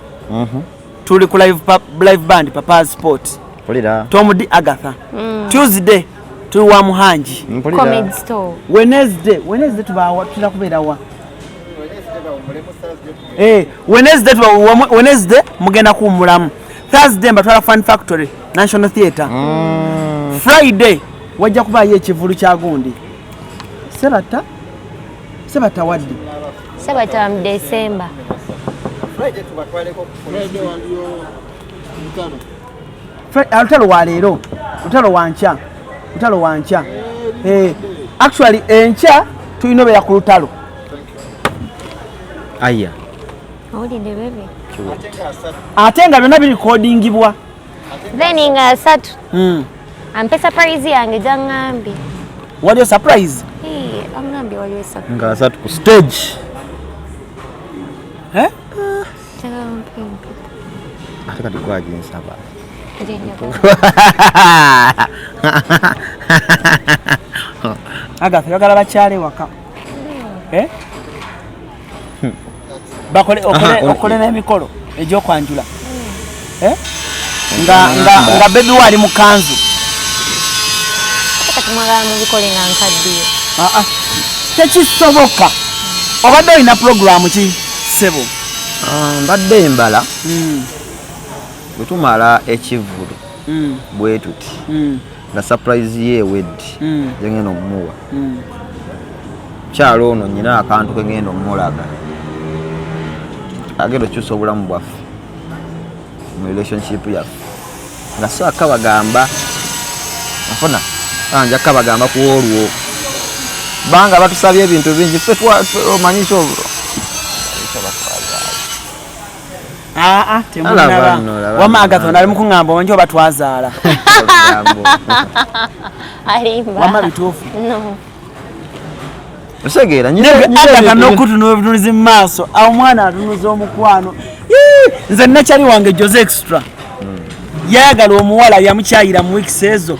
tuli ku live band, Papa Sport. Mpulira. Tom D, Agatha. Tuesday Tuli wa Muhangi. Mpulira. Comedy Store. Wednesday tubawa, tulina kubeera wa? Wednesday Wednesday mugenda kuwummulamu. Thursday mbatwala Fun Factory, National Theatre. Friday wajja kubaayo ekivulu kya gundi Sebatta. Sebatta wadde? Sebatta mu December. Lutalo wa leero, lutalo wankya, lutalo wankya. Actually enkya tulina obeera ku lutalo. Aya. Owulidde, baby? Ate nga byonna birikodingibwa. Then nga 3 ampe surprise yange gyaŋŋambye. Waliyo surprise? Eh, aŋŋambye waliwo surprise. Nga 3 ku stage. Eh? Njagala ompe empeta. Ate kati gwaginsaba. Nze njagala. Agatha, oyagala bakyale waka? Eh? Bakole okole, okole n'emikolo egy'okwanjula. Eh? Nga baby we ali mu kanzu. Ate kati mwagala mubikole nga nkaddiye. Ah, ah. Tekisoboka. Obadde olina puroguramu ki, ssebo? Ah, mbadde mbala bwe tumala ekivvulu bwe tuti nga surprise ye ewedde, gyengenda omumuwa kyalo ono, nyina akantu kengenda omumulaga agenda okukyusa obulamu bwaffe mu relationship yaffe, nga so akabagamba nfuna nja kabagamba ku olwo banga batusabye ebintu bingi. Ffe omanyi kyo. Aa, temunaba. Laba nno, laba Wamma nno. Agatha nali mukuŋŋamba omanyi oba twazaala. Olugambo. Alimba. Wamma bituufu. No. Osegeera. Agatha n'okutunula obutunuzi mu maaso awo, omwana atunuza omukwano. Yii! Nze nakyali wange Jose Extra yayagala omuwala, yamukyayira mu weeks ezo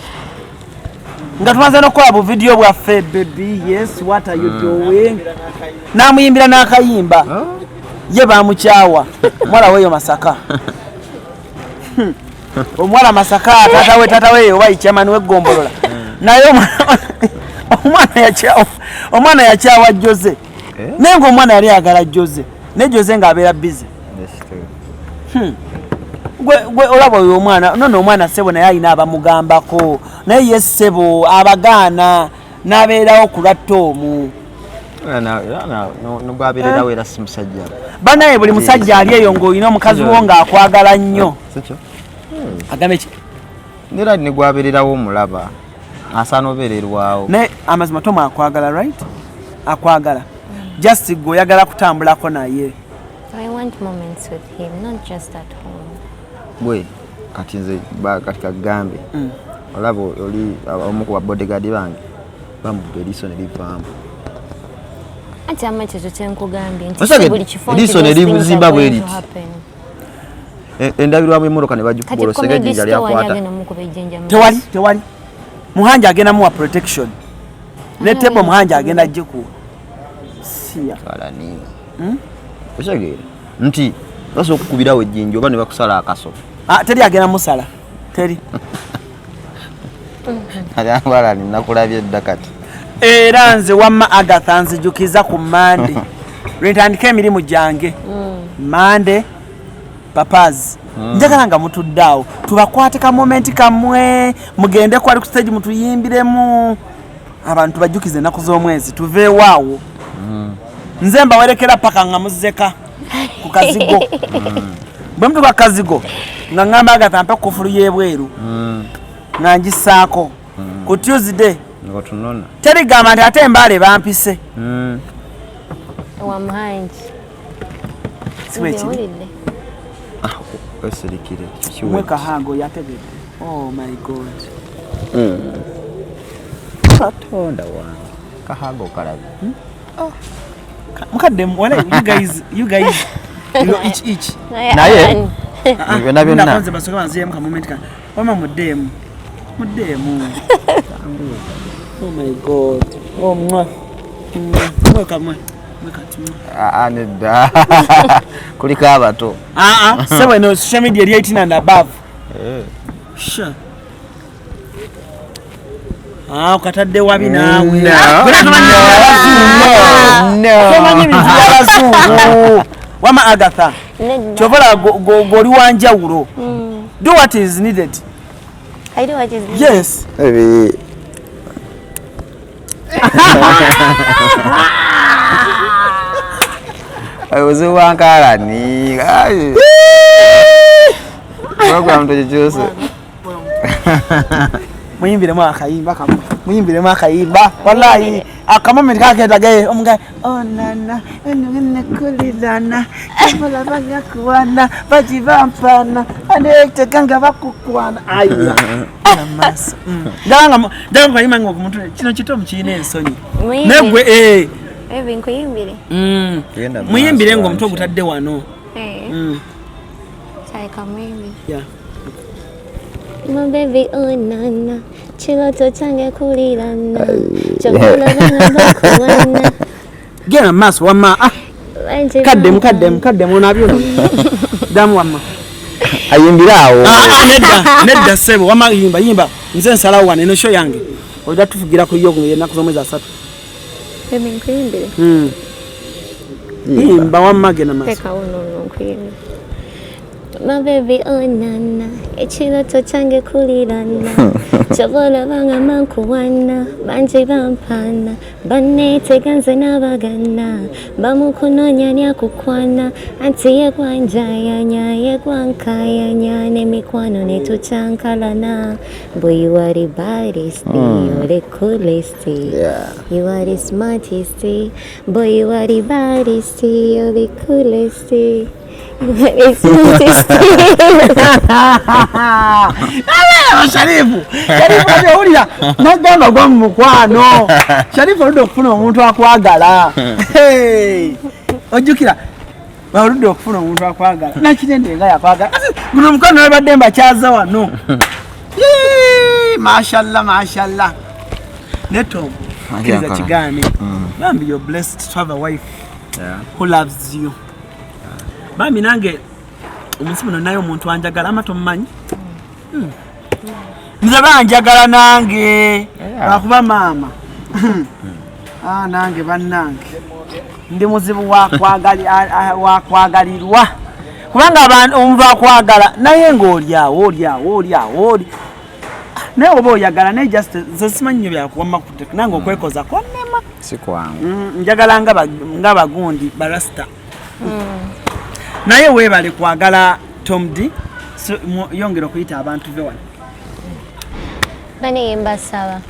nga tumaze n'okukola bu video bwaffe, "Baby, yes, what are you doing?" N'amuyimbira n'akayimba, ye bamukyawa. Omuwala weeyo Masaka. Omuwala Masaka, taata we, taata we oba ikyamani weggombolola, naye omwana yakyawa Jose, naye ngaomwana yali ayagala Jose, naye Jose ng'abeera busy. Gwe olaba oyo omwana nono, omwana ssebo naye alina abamugambako, naye ye ssebo abagaana n'abeerawo ku lwa Toomu. Nogwabeererawo era si musajja. Banaye, buli musajja ali eyo ng'olina omukazi wo ng'akwagala nnyo, Sikyo? Agambe ki? Nera negwabeererawo omulaba asaana obeererwawo. Naye amazima Tomu akwagala, right? Akwagala, just gwe oyagala kutambulako naye. I want moments with him, not just at home. Bwe kati nze kati kagambe, olaba oli omu ku babodyguard bange bamukuba eriiso ne livaamu. Anti ama ekyo kyenkugambye nti Osage, si buli kifo nti eriiso ne those things lizimba are bwe going to liti. happen. Endabirwamu emmotoka ne bagikuba, Kati olosega comedy ejjinja store wani lyakwata. agenda omukuba ejjinja mu Tewali, maaso? tewali. Muhanja agenda muwa protection ne tebo Muhanja agenda gikuwa siya. Kalani, okitegeera nti basobola okukubirawo ejjinja oba ne bakusala akaso. Ah, teri agenda musala, teri. Alani, nakulabye dda kati. Era nze wamma Agatha nzijukiza ku Mande lwentandika emirimu gyange. Mande papazi, njagala nga mutudde awo tubakwate ka moment kammwe, mugende kwali ku stage mutuyimbiremu, abantu bajjukize ennaku z'omwezi, tuveewo awo. Nze mbawerekera paka nga muzzeka ku kazigo. Bwe mutuka ku kazigo nga ŋŋamba Agatha mpe kufulu y'ebweru nga ngisaako ku Tuesday. Nga tunona. Terigamba nti ate embaale bampise. Wa Muhangi. Si bwe kiri? Owulidde? Osirikire. Mwe kahango yategedde. Oh my God. Katonda wange, kahaga okalabe. Mukadde wala, you guys, you guys, you know, each each. Naye Ani? byonna byonna. Nakonze basooke banziyemu ka moment ka wama, muddeemu, muddeemu. Oh my God. Oh, mwa mweka mwe mweka ti mwe. Aa, nedda, kuliko abato. Ah ah, sebo, eno social media eri 18 and above. Sure. Ah, okatadde wabi naawe. No. No. Tomanyi bintu by'abazungu. Wama Agatha. Nedda. Kyova olaba g'oli wa njawulo. Do what is needed. I do what is needed. Yes. Maybe. Obuzibu bwa nkalani. Program tugikyuse. Muyimbiremu akayimba kamwe. Muyimbiremu akayimba. Wallahi akamomenti kaketagaye omugaye onana enekulirana kimulabanya kuwana bagibampana anetega nga bakukwana aya amaaso. Ndabanga ndabanga kayimba nga omuntu kino kito mukirina ensonyi. Muyimbire. Negwe eh. Baby, nkuyimbire. Genda mu Muyimbire maaso, ng'omutwe ogutadde wano. Eh. Kyaleka muyimbire. Yeah. My baby, oh nana, chiloto change kulirana, chokulabanga bakuwana. Genda mu maaso wamma. Ah, Bangi kaddemu kaddemu kaddemu onabyona. Ddamu wamma. Ayimbire awo. Ah, ah, nedda nedda ssebo wamma yimba yimba nze nsalawo wano eno show yange ojja tufugira ku yo ennaku z'omwezi 3. Baby, nkuyimbire. Yimba wamma genda maaso. Tekawo nono nkuyimbire. My baby, oh nana, ekiroto kyange kulirana, kyobalabanga mankuwana, bangi bampana, banneetega nze n'abagana, bamukunoonya lyakukwana, anti ye gwanjayanya, ye gwankayanya, n'emikwano ne tukyankalana. Boy, you are the baddest, you're the coolest, Yeah. you are the smartest, boy, you are the baddest, you're the coolest. You are the smartest. Sharifu, Sharifu abyowulira n'agamba gwa mu mukwano. Sharifu oludde okufuna omuntu akwagala. Hey! Ojjukira oludde okufuna omuntu akwagala. Nakirende nga yakwagala. Ati, guno omukwano nabadde mbakyaza wano. Yee! Mashallah, mashallah. Ne Tom, kkiriza Akyakala. kigaane. Bambi you're blessed to have a wife who loves you. Bambi nange omunsi muno naye omuntu anjagala ama tomumanyi? Nze banjagala nange lwakuba maama. Ah, nange bannange ndi muzibu wakwagalirwa kubanga omuntu akwagala naye ng'olyawo olyawo olyawo oli naye oba oyagala naye just nze simanyi nnyo byakuwamma nange okwekoza kwannema. Si kwangu. Njagala nga bagundi barasta. Naye weebale kwagala Tom D. So, yongera okuyita abantu be wano. Bane mbasaba.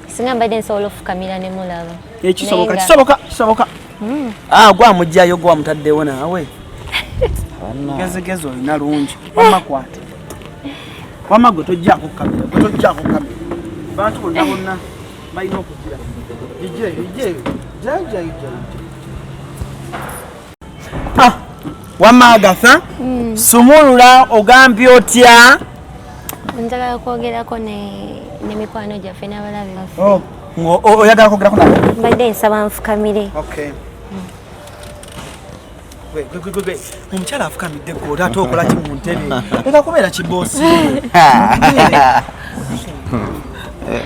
Singa mbadde nsobola ofukamira ne mulaba. Ekisoboka Naye nga- kisoboka kisoboka. Ah, gwamugjayo gwamutaddewo naawe. Gezigezi olina lungi. Wamma kwata. Wamma gwe tojjaako kamera, gwe tojjaako kamera. Bantu bonna bonna balina okugira. Ijje, ijje. Jja, jja, jja. Ah, wamma Agatha, sumulula ogambye otya? Njagala kwogerako ne mikwano gyaffe n'abalabi baffe. Oh, oyagala kwogerako nabo? Mbadde nsaba nfukamire. Okay. Gwe, gwe, gwe, gwe. Omukyala afukamidde gwe ate okola ki mu ntebe? Leka kubeera kiboosi.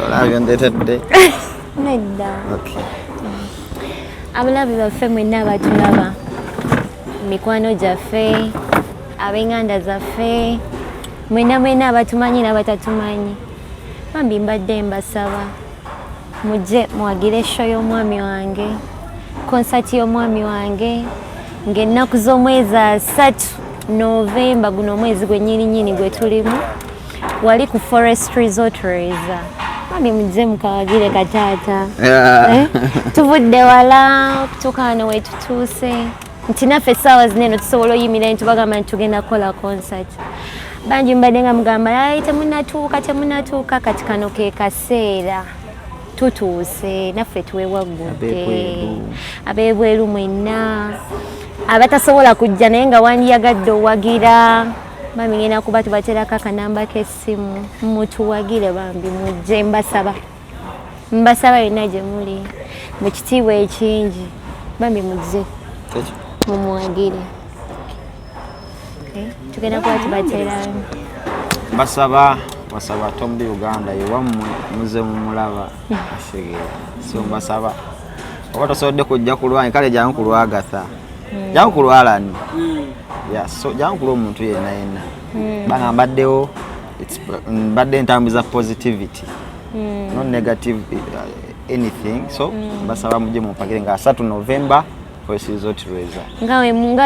Olabye ndeetedde. Nedda. Okay. Abalabi baffe mwenna abatulaba, mikwano gyaffe, ab'enganda zaffe, mwenna mwenna abatumanyi n'abatatumanyi. Bambi mbadde mbasaba mujje muwagire show y'omwami wange, konsati y'omwami wange, ng'ennaku z'omwezi 3 Novemba guno omwezi gwe nnyini nnyini gwe tulimu, wali ku Forest Resort Reza. Bambi mujje mukawagire kataata. Tuvudde wala okutuuka wano we tutuuse nti naffe essaawa zino eno tusobola oyimirira ne tubagamba nti tugenda kukola concert. Bangi mbadde nga mugamba ayi temunnatuuka temunnatuuka, kati kano ke kaseera tutuuse naffe twewaggudde. Ab'ebweru mwenna abatasobola kujja naye nga wandiyagadde owagira, bambi ngenda kuba tubaterako akanamba k'essimu mutuwagire bambi mujje, mbasaba mbasaba yonna gye muli mu kitiibwa ekingi bambi mujje mumuwagire. Tugenda kuba tubatera. Mbasaba Mbasaba Tom D Uganda yewammwe muze mumulaba asegeera. So mbasaba oba tosobodde kujja ku lwange, kale jangu ku lwagatha, jangu ku lwalani. Yeah, so jangu ku lw'omuntu yenna yenna banga mbaddewo. Mbadde ntambuza positivity, not negative anything. So mbasaba mujje mumpagire nga 3 November, Forest Resort Lweza. Nga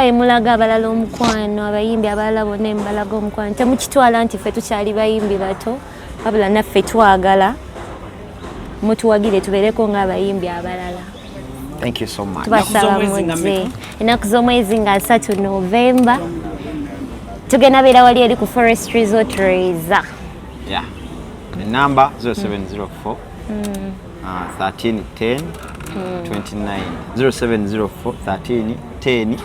we mulaga abalala omukwano, abayimbi abalala bonna emubalaga omukwano, temukitwala nti ffe tukyali bayimbi bato, wabula naffe twagala mutuwagire tubeereko ng'abayimbi abalala. Thank you so much. Tubasaba z'omwezi nga mujje. mmeka? Ennaku z'omwezi nga 3 Novemba, tugenda beera wali eri ku Forest Resort Lweza. Yeah, the number 0704 13 10 29, 0704 13 10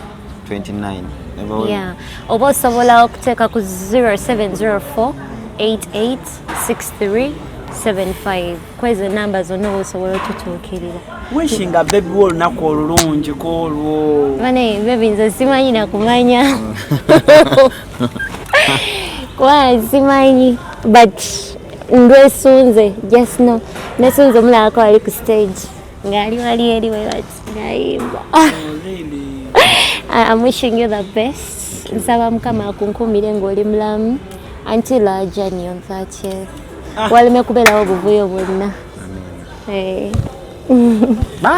29. Never. Yeah. Oba osobola okuteeka ku 0704 8863 75. Kwezo namba zonna oba osobola otutuukirira. Wishinga baby wo olunaku olulungi kwolwo. Bane baby, nze simanyi nakumanya kuba simanyi, but ndwesunze. Just know nesunze omulabako ali ku stage ng'ali wali eri we bati ng'ayimba. I'm wishing you the best. Nsaba Mukama akunkumire ng'oli mulamu until our journey on 30th. Waleme kubeerawo obuvuyo bwonna. Eh.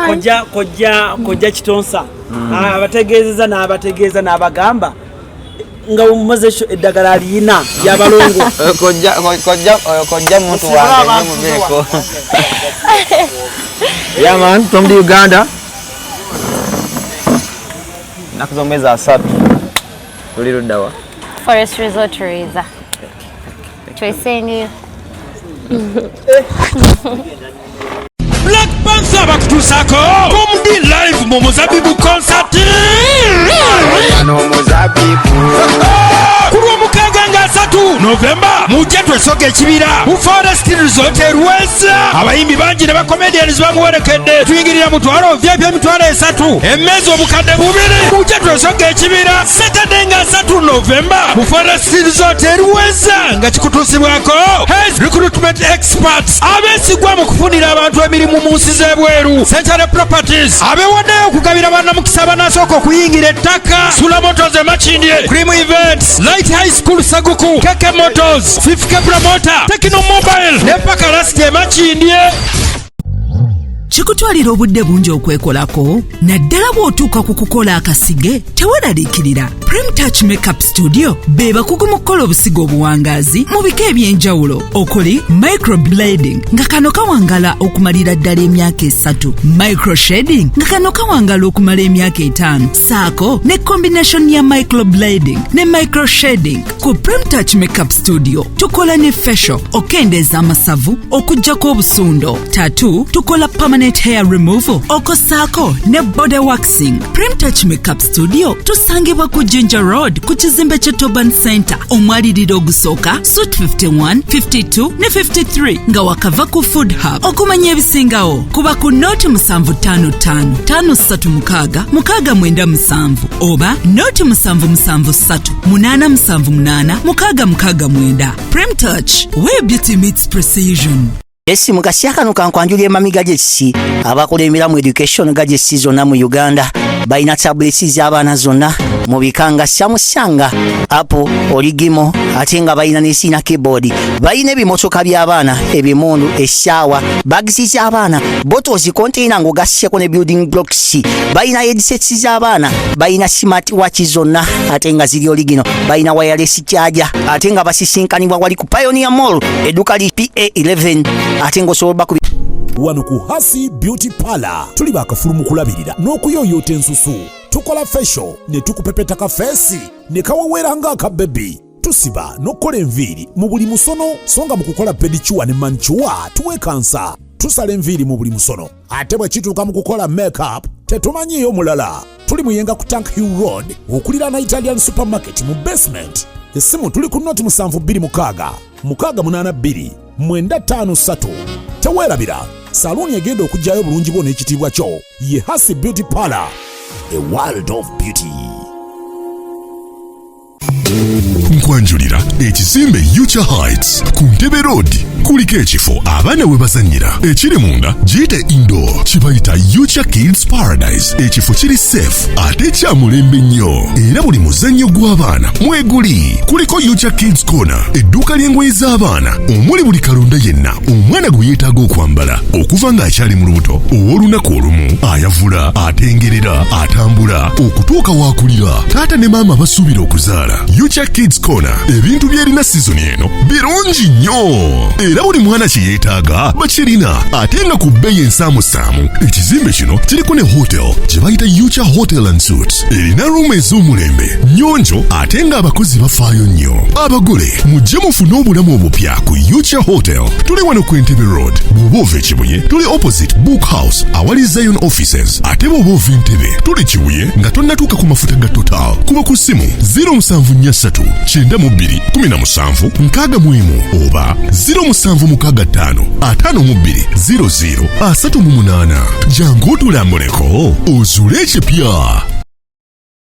Kojja, kojja, kojja Kitonsa abategeezeza n'abategeeza n'abagamba nga mumaze ekyo eddagala aliyina lyabalongo. Kojja, kojja, kojja muntu Musibule wange. Abantu. Muveeko. Yeah man, Tom D Uganda. Ennaku z'omwezi 30, tuli luddawa? Forest Resort Lweza. Twesengeyo. Black Panther bakutuusako Comedy Live mu Muzabibu Concert ku lwomukaaga nga 3 Novemba. Mujje twesoga ekibira mu Forest Resort Erweza. Abayimbi bangi ne bacomedians bamuwerekedde. Tuyingirira mutwalo, VIP 30,000, emmeeza 2000. Mujje twesoga ekibira Saturday nga 3 Novemba mu Forest Resort Erweza, nga kikutuusibwako Hes Recruitment Experts, abeesigwa mu kufunira abantu emirimu mu nsi z'ebweru, Century Properties abeewaddeyo okugabira bannamukisa abanasooka okuyingira ettaka, Sula Motors Emakindye, Cream Events, Light High School Saguku, Keke Motors, Fifke Promoter, Tekino Mobile ne Paka Lasiti Emakindye. Kikutwalira obudde bungi okwekolako, naddala bw'otuuka ku kukola akasige. Teweeraliikirira, Prem Touch Makeup Studio be bakugu mu kukola obusigo obuwangaazi mu bika eby'enjawulo okuli microblading, nga kano kawangala okumalira ddala emyaka 3, microshading, nga kano kawangala okumala emyaka 5, saako ne combination ya microblading ne microshading. Ku Prem Touch Makeup Studio tukola ne facial, okendeeza amasavu, okuggyako obusundo, tattoo, tukola permanent hair removal, okosaako ne body waxing. Prem Touch Makeup Studio tusangibwa ku Jinja Road, ku kizimbe kye Toban Center, omwaliriro ogusooka, suite 51, 52 ne 53, nga wakava ku Food Hub. Okumanya ebisingawo kuba ku noti 755 536 697 oba noti 773 878 669. Prem Touch, where beauty meets precision. Esi mu kasya kano kankwanjulira Emami Gadgets, abakola mu education gadgets zonna mu Uganda. Balina tablets z'abaana zonna mu bika nga Samsung, Apple, Origimo, ate nga balina ne sina keyboard. Balina ebimotoka by'abaana, ebimundu, essaawa, bags z'abaana, bottles, container ng'ogasseko ne building blocks. Balina headsets z'abaana, balina smart watch zonna ate nga ziri original, balina wireless charger, ate nga basisinkanibwa wali ku Pioneer Mall, edduka li PA11, ate ng'osobola bakubi Wano ku Hasi Beauty Parlor tuli bakafulu mu kulabirira n'okuyooyoota ensusu. Tukola facial ne tukupepeta ka face ne kawewera ng'akabebi. Tusiba n'okukola enviiri mu buli musono, so nga mu kukola pedicure ne manicure tuwekansa. Tusala enviiri mu buli musono, ate bwe kituuka mu kukola makeup tetumanyiiyo mulala. Tuli Muyenga ku Tank Hill Road, okuliraana Italian Supermarket mu basement. Essimu tuli ku noti 726 682 953. Teweerabira, saluuni egenda okugyayo obulungi bwo n'ekitiibwa kyo ye Hasi Beauty Parlor, a world of beauty. Nkwanjulira ekizimbe Ucha Heights ku Ntebe Road. Kuliko ekifo abaana we bazannyira ekiri munda, giyite indoor, kibayita Ucha Kids Paradise. Ekifo kiri safe ate kya mulembe nnyo, era buli muzannyo gw'abaana mweguli. Kuliko Ucha Kids Corner, edduuka ly'engoye z'abaana omuli buli kalonda yenna omwana gwe yeetaaga okwambala okuva ng'akyali mu lubuto, ow'olunaku olumu, ayavula, atengerera, atambula okutuuka waakulira. Taata ne maama basuubira okuzaala. Ucha Kids Corner ebintu byerina sizoni eno birungi nnyo, era buli mwana kye yeetaaga bakirina, ate nga ku bbeeyi ensaamusaamu. Ekizimbe kino kiriko ne hotel gye bayita Ucha Hotel and Suites, erina ruumu ez'omulembe, nnyonjo, ate ng'abakozi bafaayo nnyo. Abagole mujje mufune obulamu obupya ku Ucha Hotel. Tuli wano ku Entebbe Road. Bw'oba ova Ekibuye, tuli opposite Book House awali Zion Offices, ate bw'oba ova Entebbe, tuli Kibuye nga tonnatuuka ku mafuta ga Total. Kuba ku ssimu 0743 92 17 61 oba 0765 52 00 38. Jangu otulambuleko ozuule ekipya.